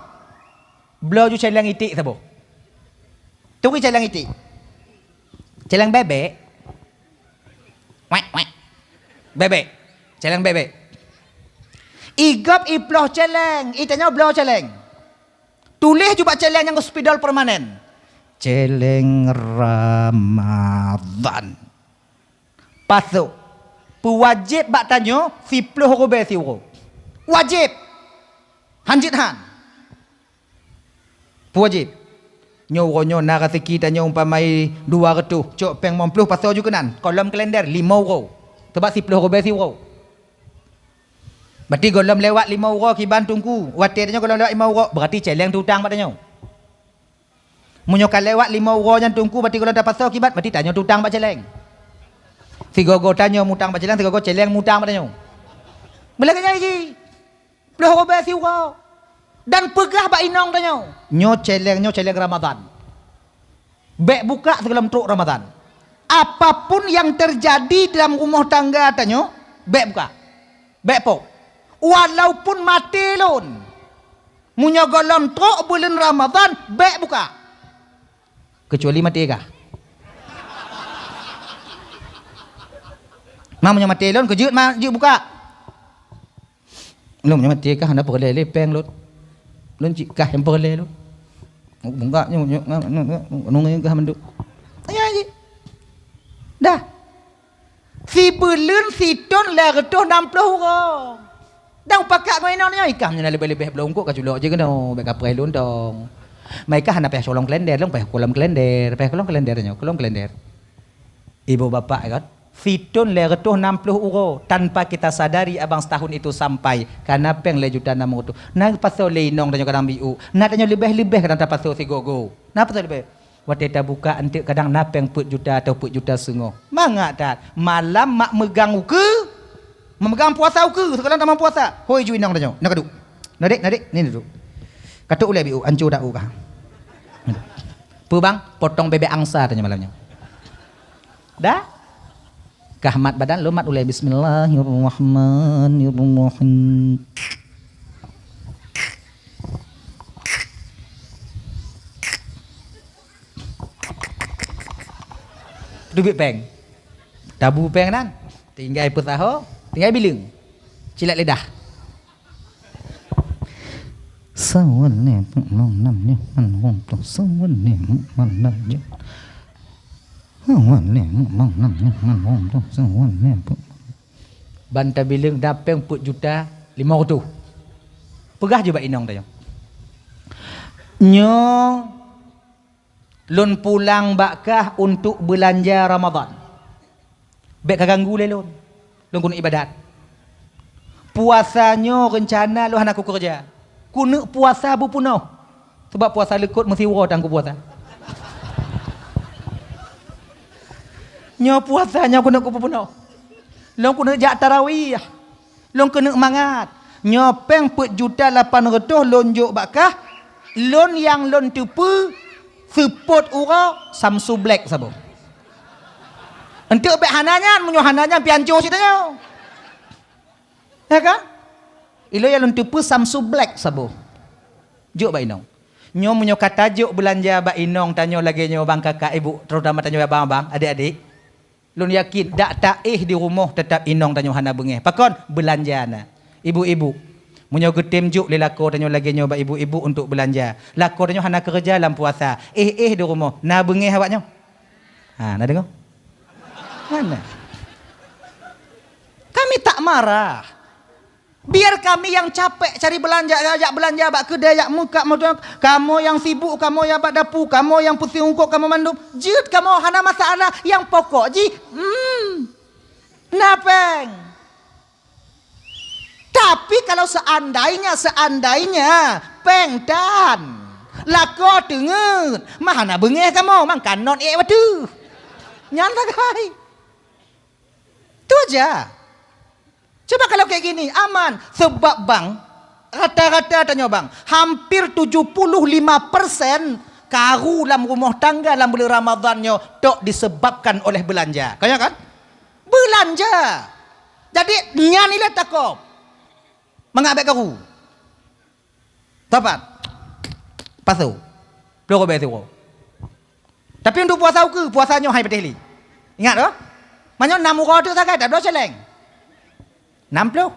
bloe ju céléng iték saboh. Turi céléng iték. Céléng bebek. Wek, wek. Bebek. Céléng bebek. Igop iploh céléng, itanyoe bloe céléng. Tuléh ju bak céléng nyang spidol permanen. Céléng Ramadhan. Pasoe. Peuwajéb bak tanyoe siploh rubée siuroe. Wajéb. Han jeuet han. Peuwajéb. Nyoe uroe nyoe na raseuki tanyoe umpamai dua reutôh, cok péng limong ploh pasoe ju keunan, gohlom kalender limong uroe. Sabab siploh rubée siuroe. Berarti gohlom lewat limong uroe kiban teungku. Watée tanyoe gohlom lewat limong uroe, berarti céléng tutang bak tanyoe. Meunyoe ka lewat limong uroe nyan teungku, berarti gohlom tapasoe kiban, berarti tanyoe tutang bak céléng. Sigoe-goe tanyoe mutang bak céléng, sigoe-goe céléng mutang bak tanyoe. Meulagée nyan jih. Ploh rubée siuroe. Dan peugah bak inong tanyoe, nyoe céléng, nyoe céléng Ramadhan. Bék buka sigohlom trok Ramadhan. Apapun yang terjadi dalam rumoh tangga tanyoe, bék buka. Bék pok. Walaupun maté lôn. Meunyoe gohlom trok buleuen Ramadhan, bék buka. Keucuali maté kah. Ma meunyoe maté lôn, keujeuet ma jeuet buka. Lôn nyoe maté kah hana peureulée lé péng lôn. Lôn cit kah nyang peureulée lôn. Bungkak nyoe, nyoe, nyoe, nyoe, nyoe, nyoe, nyoe kah mandum. Ayah jih. Dah. Sibuleuen sithon lhée reutôh nam ploh uroe. Dan pakat ngon inong nyoe, ikah meunyoe na leubeh-leubeh bloe eungkôt ka culok jih keunoe, bék kapreh lôn dong. Ma ikah hana payah colong kalender, lôn payah gohlom kalender, payah gohlom kalender nyoe, gohlom kalender. Ibu bapak kan, sithon lhée reutôh nam ploh uroe, tanpa kita sadari abang setahun itu sampai, ka na péng lhée juta nam reutôh. Na pasoe lé inong tanyoe kadang biu, na tanyoe leubeh-leubeh kadang tapasoe sigoe-goe. Na pasoe leubeh. Watée tabuka eunteuk kadang na péng peuet juta atau peuet juta seungoh. Mangat that, malam mak meugang ukeue, meumeugang puasa ukeue, sigohlom tamong puasa. Hôi ju inong tanyoe, na kaduek. Na dek, na dek, ni duek. Katuk ulée biu, anco dak u kah. Peue bang, potong bebek angsa tanyoe malam nyoe. Dah? Kah mat badan, lôn mat ulée, bismillahirrahmanirrahim. Teubiet péng. Tabu péng nan. Tinggai peusaho, tinggai bileueng. Cilet lidah. Sawan lé peuet limong nam nyoe ngon wong tueng. Sawan lé peuet limong nam nyoe. Sawan lé peuet limong nam nyoe ngon wong tueng. Sawan lé peuet. Ban tabileueng na péng peuet juta limong reutôh. Peugah jih bak inong tanyoe, "Nyoe lôn pulang bak kah untuk beulanja Ramadhan. Bék kaganggu lé lôn. Lôn keuneuk ibadat. Puasa nyoe reuncana lôn hana kukeureuja. Keuneuk puasa beupeunoh. Sabab puasa leukot meusiuroe tan kupuasa. Nyoe puasa nyoe keuneuk kupeupeunoh. Lôn keuneuk jak tarawih. Lôn keuneuk mangat. Nyoe péng peuet juta lapan reutôh lôn jok bak kah, lôn nyang lôn teupeue seupôt uroe Samsu Black saboh." Eunteuk bék hana nyan, meunyoe hana nyan pih anco cit tanyoe. Ya kan? Ilôn nyang lôn teupeue Samsu Black saboh. Jok bak inong. Nyoe meunyoe ka tajok beulanja bak inong tanyoe lagée nyoe bang kakak ibu, terutama tanyoe abang-abang, adék-adék. Lôn yakin dak taéh di rumoh teutap inong tanyoe hana beungéh. Pakon? Beulanja na. Ibu-ibu, meunyoe geutem jok lé lakoe tanyoe lagée nyoe bak ibu-ibu untuk beulanja. Lakoe tanyoe hana keureuja lam puasa. Éh-éh di rumoh, na beungéh awak nyoe? Ha, na deungoe? Hana. Kami tak marah. Biar kami nyang capek cari beulanja, jak beulanja bak keudè, jak meukat moto, kamoe nyang sibuk, kamoe nyang bak dapu, kamoe nyang peusieng eungkôt, kamoe mandum. Jeuet kamoe hana masalah, nyang pokok jih, hmm, na péng. Tapi kalau seandainya, seandainya péng tan, lakoe teungeut, mah hana beungéh kamoe, mangkanon ék wateuh. Nyan sagai. Tu aja. Coba kalau kayak gini, aman. Sebab bang, rata-rata tanyoe bang, hampir tujuh puluh lima persen karu lam rumoh tangga lam buleuen Ramadhan nyoe tok disebabkan oleh belanja. Kaya kan? Belanja. Jadi nyan ilée takop. Mangat bék karu. Tapat. Pasu. Ploh ribée siuroe. Tapi untuk puasa ukeue, puasa nyoe hai patéh lé. Ingat oh. Meunyoe nam uroe teuk sagai, tabloe céléng. Nam ploh.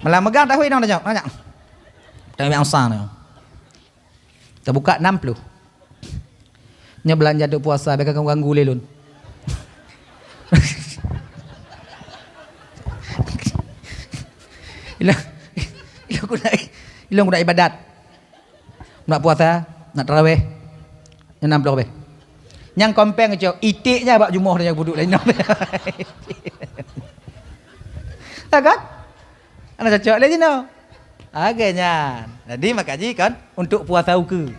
Malah megang tahu inong tanyok, tanyok. Tapi angsa ni. Tabuka nam ploh. Nyoe belanja untuk puasa, bèk ganggu-ganggu lé lôn. Ilong, ilong guna, ilong guna ibadat. Nak puasa, nak tarawih. Nyoe nam ploh beh. Nyang kompeng cok, itik nya bak jumoh nya buduk lain. Ha kan? Ana cocok lé jinoe. Oke nyan. Jadi maka ji kan untuk puasa ukeue.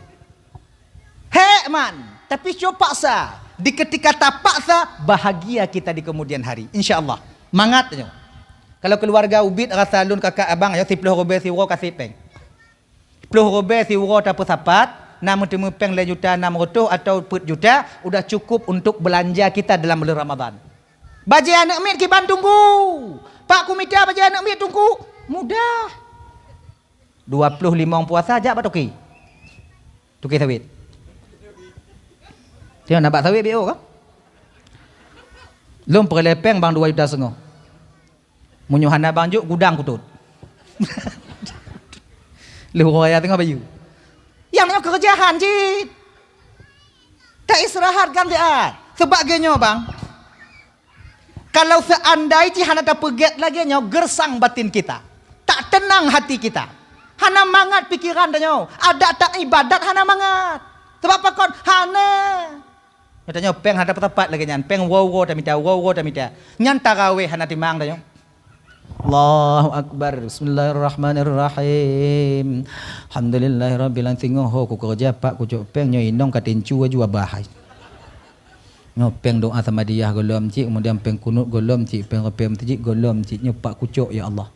Hek man, tapi cuma paksa. Di ketika tapaksa, bahagia kita di kemudian hari. Insya Allah. Mangat nyoe. Kalau keluarga ubit rasa lôn kakak abang ya, siploh ribèe siuroe kasih péng. Ploh ribèe siuroe tapeusapat, na meuteumé péng lhèe juta nam reutôh atau peuet juta, udah cukup untuk belanja kita dalam bulan Ramadan. Bajèe aneuk miet kiban tunggu. Pak ku mita bajèe aneuk miet tunggu. Mudah. Dua ploh limong puasa jak bak toke. Toke sawit. Tengok na bak sawit B O ka? Lôn peureulèe péng bang dua juta setengah. Meunyoe hana bang jok, gudang kutot. Lheuh uroe raya teungoh bayeue. Nyang nyoe keureujahan cit. Ka istirahat kan siat. Seubab lagèe nyoe bang. Kalau seandai jih hana tapeugèt lagèe nyoe, gersang batin kita. Tak tenang hati kita. Hana mangat pikeran tanyoe. Adak tak ibadat hana mangat. Seubab pakon? Hana. Nyoe tanyoe péng hana teupeusapat lagèe nyan, péng uroe-uroe tamita, uroe-uroe tamita. Nyan taraweh hana timang tanyoe. Allahu Akbar. Bismillahirrahmanirrahim. Alhamdulillahirabbil alamin. Singoh ho kukeureuja, pak kucok péng, nyoe inong ka tincu aju abah hai. Nyoe péng doa Samadiyah gohlom cit, kemudian péng kunut gohlom cit, péng reupèe meuseujid gohlom cit, nyoe pak kucok ya Allah.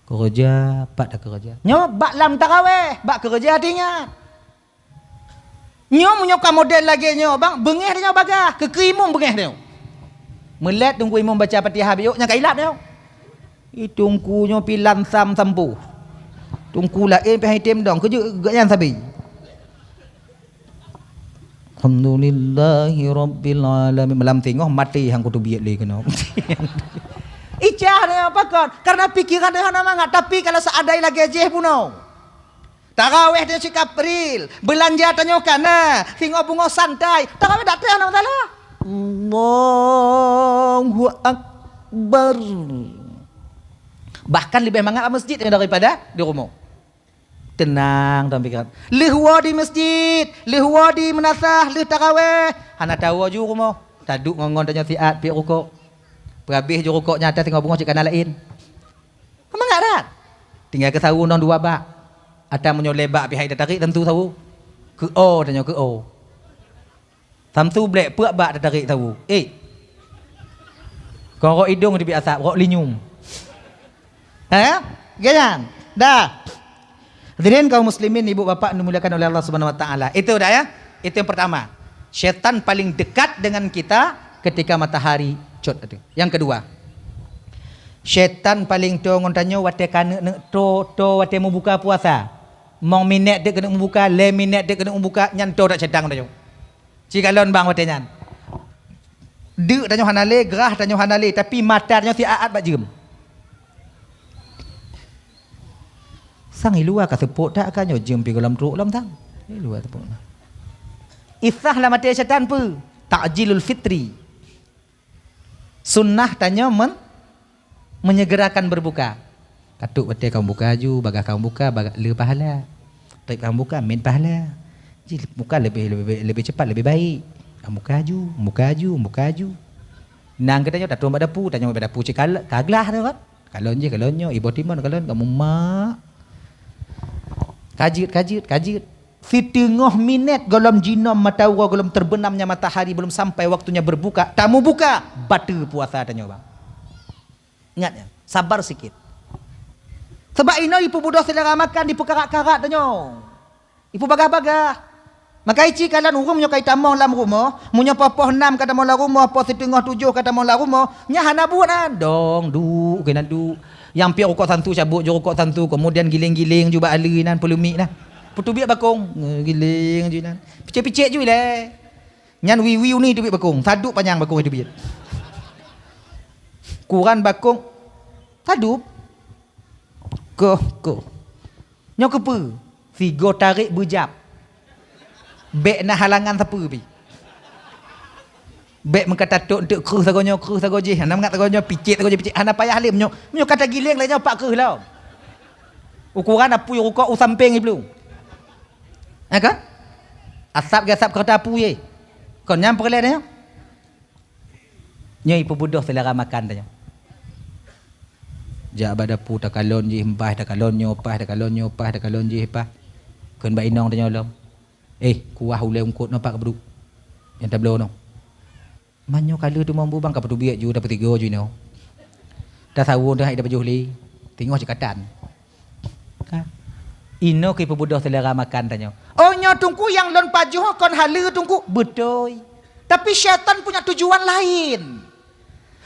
Keureuja, pat takeureuja. Nyoe bak lam taraweh, bak keureuja teuingat. Nyoe meunyoe ka model lagèe nyoe bang, beungèh tanyoe bagah, keu-keu imum beungèh tanyoe. Meulét teungku imum baca Fatihah biyôk nyang ka ilap tanyoe. Ih teungku nyoe pih lam sam sampôh. Teungku laén pih hai tem dong, keujeuet geuh nyan sabe. Alhamdulillahirabbil alamin. Malam singoh maté han kuteubiet lé keunoe. Icah tanyoe pakon? Karena pikeran tanyoe hana mangat, tapi kalau seandai lagèe jih bunoe. Taraweh tanyoe cit ka April, beulanja tanyoe ka na, singoh beungoh santai, taraweh dak teuh hana masalah. Allahu Akbar. Bahkan leubeh mangat lam masjid daripada di rumoh. Tenang dalam pikeran. Lheuh woe di masjid, lheuh woe di meunasah, lheuh taraweh, hana tawoe ju rumoh. Taduek ngon-ngon tanyoe siat piep rukok. Peurabeh ju rukok nyan ateuh singoh beungoh cit ka na laén. Mangat that. Tinggai keu sawo nong dua bak. Ata meunyoe lé bak pih hai tatarék, tantu sawo. Keu o tanyoe keu o. Tantu blek peuet bak tatarék sawo. Eh. Kon rok idong teubiet asap, rok linyum. Eh? Ganyan. Dah. Hadirin kaum muslimin, ibu bapak dimuliakan oleh Allah Subhanahu wa taala. Itu dah ya. Itu yang pertama. Syaitan paling dekat dengan kita ketika matahari cot itu. Yang kedua, syaitan paling toe ngon tanyoe watèe ka neuk-neuk toe, toe watèe meubuka puasa. Mong minèt deuek keuneuk meubuka, lhèe minèt deuek keuneuk meubuka, nyan toe that syaitan ngon tanyoe. Ci kalon bang watèe nyan. Deuk tanyoe hana lé, grah tanyoe hana lé, tapi mata tanyoe siat-at bak jeuem. Sang i luwa ka seupôt that ka nyoe jeuem pih gohlom trok lom sang. I luwa seupôt. Isah lam até syaitan peue? Ta'jilul fitri. Sunnah tanyoe men-, menyegerakan berbuka. Katuk watèe ka buka aju, bagah ka buka, bagah le pahala. Taib ka buka, min pahala. Ji buka lebih, lebih, lebih cepat, lebih baik. Ka buka aju, buka aju, buka aju. Nang keu tanyoe tatong bak dapu, tanyoe bak dapu cit kal-, ka glah tu kan. Kalon jih, kalon nyoe, iboh timon, kalon kamu mak. Kajeuet, kajeuet, kajeuet. Siteungoh minèt gohlom jinom mata uroe, gohlom terbenamnya matahari, belum sampai waktunya berbuka, tamubuka, bateue puasa tanyoe bang. Ingat nyan, sabar sikit. Sabab inoe ipeubeudôh seulera makan, dipeukarat-karat tanyoe. Ipeubagah-bagah. Maka ici kalon ureuëng meunyoe ka itamong lam rumoh, meunyoe poh-poh nam ka tamong lam rumoh, poh siteungoh tujoh ka tamong lam rumoh, nyan hana buet nan. Dong, duek keunan duek. Nyang piep rukok santu cabot ju rukok santu, kemudian giléng-giléng ju bak aleue nan, peuleumiek nan. Peuteubiet bakong, giléng ju nan. Picék-picék ju ilée. Nyan wiwi uneue teubiet bakong, saduek panyang bakong teubiet. Kuran bakong, saduek. Koh, koh. Nyoe keupeue? Sigoe tarek beujab. Bék na halangan sapeue pi. Bék meuka tatok eunteuk kreueh sagoe nyoe, kreueh sagoe jih. Hana mangat sagoe nyoe, picék sagoe jih, picék. Hana payah lé meunyoe, meunyoe ka tagiléng lé nyoe pat kreueh lom. Ukoran apui rukok u sampéng jiplueng. Ha kan? Asab geuasab keureuta apui. Kon nyan peureulée nyoe. Nyoe ipeubeudôh seulera makan tanyoe. Jak bak dapu takalon jih, paih takalon nyoe, paih takalon nyoe, paih takalon jih, paih. Kheun bak inong tanyoe lom, "Eh, kuah ulée eungkot nyoe pat ka peuduek. Nyang tabloe nyoe." Meunyoe ka lheueh teuma bu bang ka peuteubiet ju, tapeusigoe ju inoe. Tasawon teuh hai tapajoh lé. Teungoh jikatan. Ka. Inoe keu ipeubeudôh seulera makan tanyoe. "Oh, nyoe Teungku nyang lôn pajoh kon haleue Teungku." Beutôi. Tapi syaitan punya tujuan lain.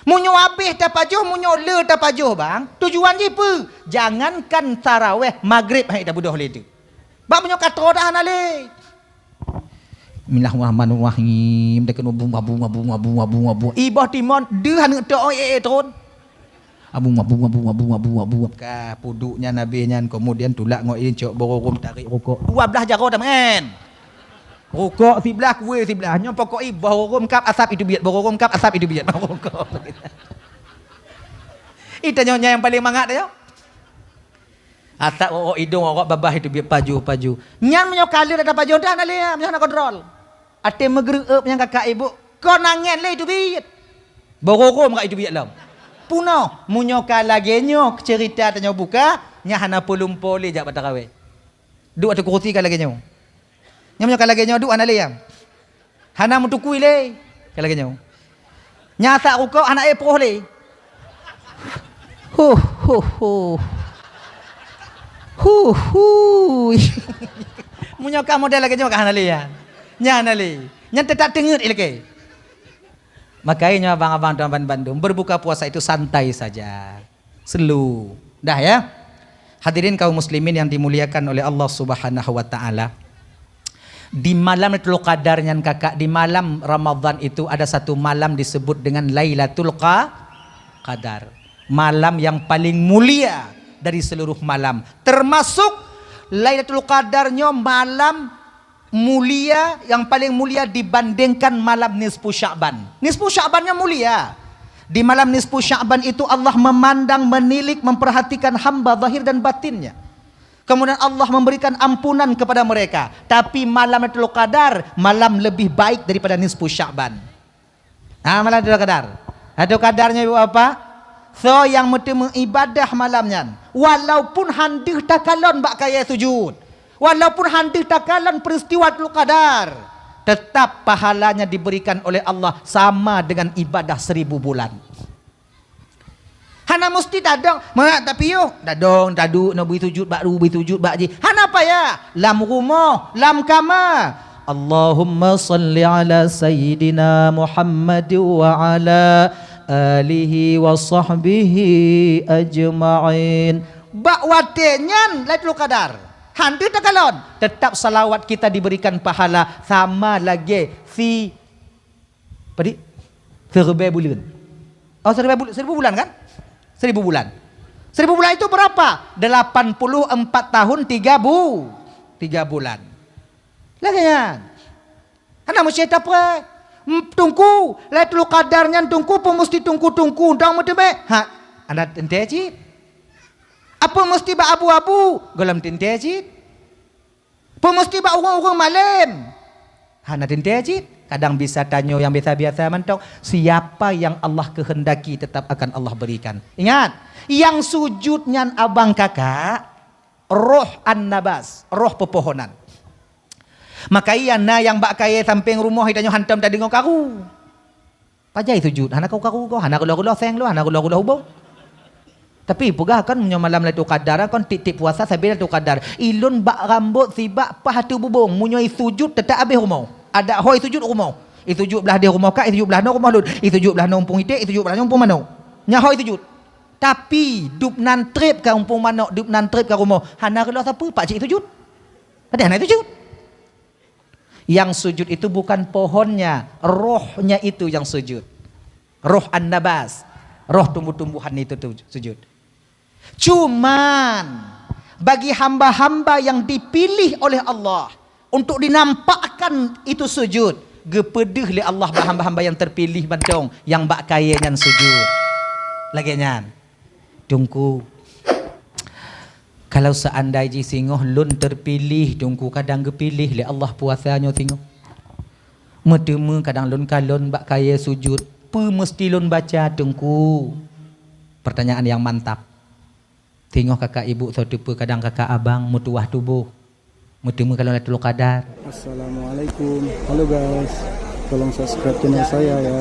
Meunyoe habéh tapajoh, meunyoe le tapajoh bang, tujuan jih peue? Jangankan taraweh, magrib hai tabeudôh lé teuh. Bak meunyoe ka troe dah hana lé. Bismillahirrahmanirrahim. Dekat abu, abu, abu, abu, abu, abu. Iboh timon, deuh aneuk tok, eh, eh, turun. Abu, abu, abu, abu, abu, abu. Ka puduk nyan habéh nyan, kemudian tulak ngon idin cok bororôm tarék rukok. Dua blah jaroe tamen. Rukok siblah, kué siblah. Nyoe pokok iboh bororôm kap asap itu biet, bororôm kap asap itu biet. Rukok. Itu nyoe nyang paling mangat nyoe. Asap rokok idong, rokok babah itu biet paju-paju. Nyan meunyoe ka lheueh ata paju dah na lé, meunyoe hana kontrol. Até meugeureuep nyang kakak ibu, kon angén lé itu biet. Bororôm ka itu biet lom. Punoh, meunyoe ka lagée nyoe ceurita tanyoe buka, nyan hana peulumpo lé jak bak taraweh. Duek ateueh kurusi ka lagée nyoe. Nyan meunyoe ka lagée nyoe duek hana lé nyang. Hana meutukui lé. Ka lagée nyoe. Nyan asap rukok hana éh proh lé. Huh, huh, huh. Huh, huh. Meunyoe ka model lagée nyoe ka hana lé nyan. Nyan hana lé. Nyan teutap teungeut ilakée. Makanya abang-abang dan bandum, berbuka puasa itu santai saja. Slow. Dah ya. Hadirin kaum muslimin yang dimuliakan oleh Allah Subhanahu wa taala. Di malam Lailatul Qadar nyan kakak, di malam Ramadan itu ada satu malam disebut dengan Lailatul Qa-, Qadar. Malam yang paling mulia dari seluruh malam. Termasuk Lailatul Qadar nyoe malam mulia, yang paling mulia dibandingkan malam nisfu Sya'ban. Nisfu Sya'ban nyan mulia. Di malam nisfu Sya'ban itu Allah memandang, menilik, memperhatikan hamba zahir dan batinnya. Kemudian Allah memberikan ampunan kepada mereka. Tapi malam Lailatul Qadar, malam lebih baik daripada nisfu Sya'ban. Ha, malam Lailatul Qadar. Lailatul Qadar nyoe ibu bapak, soe nyang meuteumé ibadah malam nyan, walaupun han deuh takalon bak kayée sujud, walaupun han deuh takalon peristiwa Lailatul Qadar, tetap pahalanya diberikan oleh Allah sama dengan ibadah seribu bulan. Hana musti tadong, mangat tapiôh, tadong, taduek, na bui sujud bak ru, bui sujud bak jih. Hana payah, lam rumoh, lam kama. Allahumma salli ala sayyidina Muhammad wa ala alihi wa sahbihi ajma'in. Bak watée nyan Lailatul Qadar. Han deuh takalon, tetap salawat kita diberikan pahala sama lagée si Padit? Siribée buleuen. Oh, siribée bul-, seribu bulan kan? Seribu bulan. Seribu bulan itu berapa? Delapan puluh empat tahun tiga bu-, tiga bulan. Lagée nyan. Hana meusti tapreh. Em, Teungku, Lailatul Qadar nyan Teungku, peue meusti Teungku-Teungku dong meuteumé? Ha, hana teuntée cit. Apeue meusti bak abu-abu? Gohlom teuntée cit. Peue meusti bak ureuëng-ureuëng malém? Hana teuntée cit. Kadang bisa tanyoe nyang biasa-biasa mantong, siapa yang Allah kehendaki tetap akan Allah berikan. Ingat, nyang sujud nyan abang kakak, roh an-nabas, roh peupohonan. Maka iya na nyang bak kayée sampéng rumoh, tanyoe hantom tadeungoe karu. Pajan sujud, hana karu-karu goe, hana reuloh-reuloh seng lôn, hana reuloh-reuloh ubông. Tapi peugah kan, meunyoe malam Lailatul Qadar kan, tiep-tiep puasa sabe Lailatul Qadar. Ilôn bak rambot sibak paih ateueh bubông, meunyoe isujud teutap abéh rumoh. Adak ho isujud rumoh. Isujud blah deh rumoh kak, isujud blah noe rumoh lôn, isujud blah noe umpung iték, isujud blah noe umpung manok. Nyan ho isujud. Tapi dub nan treb ka umpung manok, dub nan treb ka rumoh, hana reuloh sapeue, pakcik isujud. Padahai hana isujud. Yang sujud itu bukan pohonnya, rohnya itu yang sujud. Roh an-nabas, roh tumbuh-tumbuhan itu tu sujud. Cuman, bagi hamba-hamba yang dipilih oleh Allah untuk dinampakkan itu sujud, geupeudeuh lé Allah bak hamba-hamba yang terpilih mantong nyang bak kayée nyan sujud. Lagée nyan. Teungku, kalau seandai jih singoh lôn terpilih, Teungku, kadang geupiléh lé Allah puasa nyoe singoh. Meuteumé kadang lôn kalon bak kayée sujud, peue meusti lôn baca, Teungku? Pertanyaan yang mantap. Singoh kakak ibu soe teupeu, kadang kakak abang meutuwah tuboh. Meuteumé kalon Lailatul Qadar. Assalamualaikum. Halo guys. Tolong subscribe channel saya ya.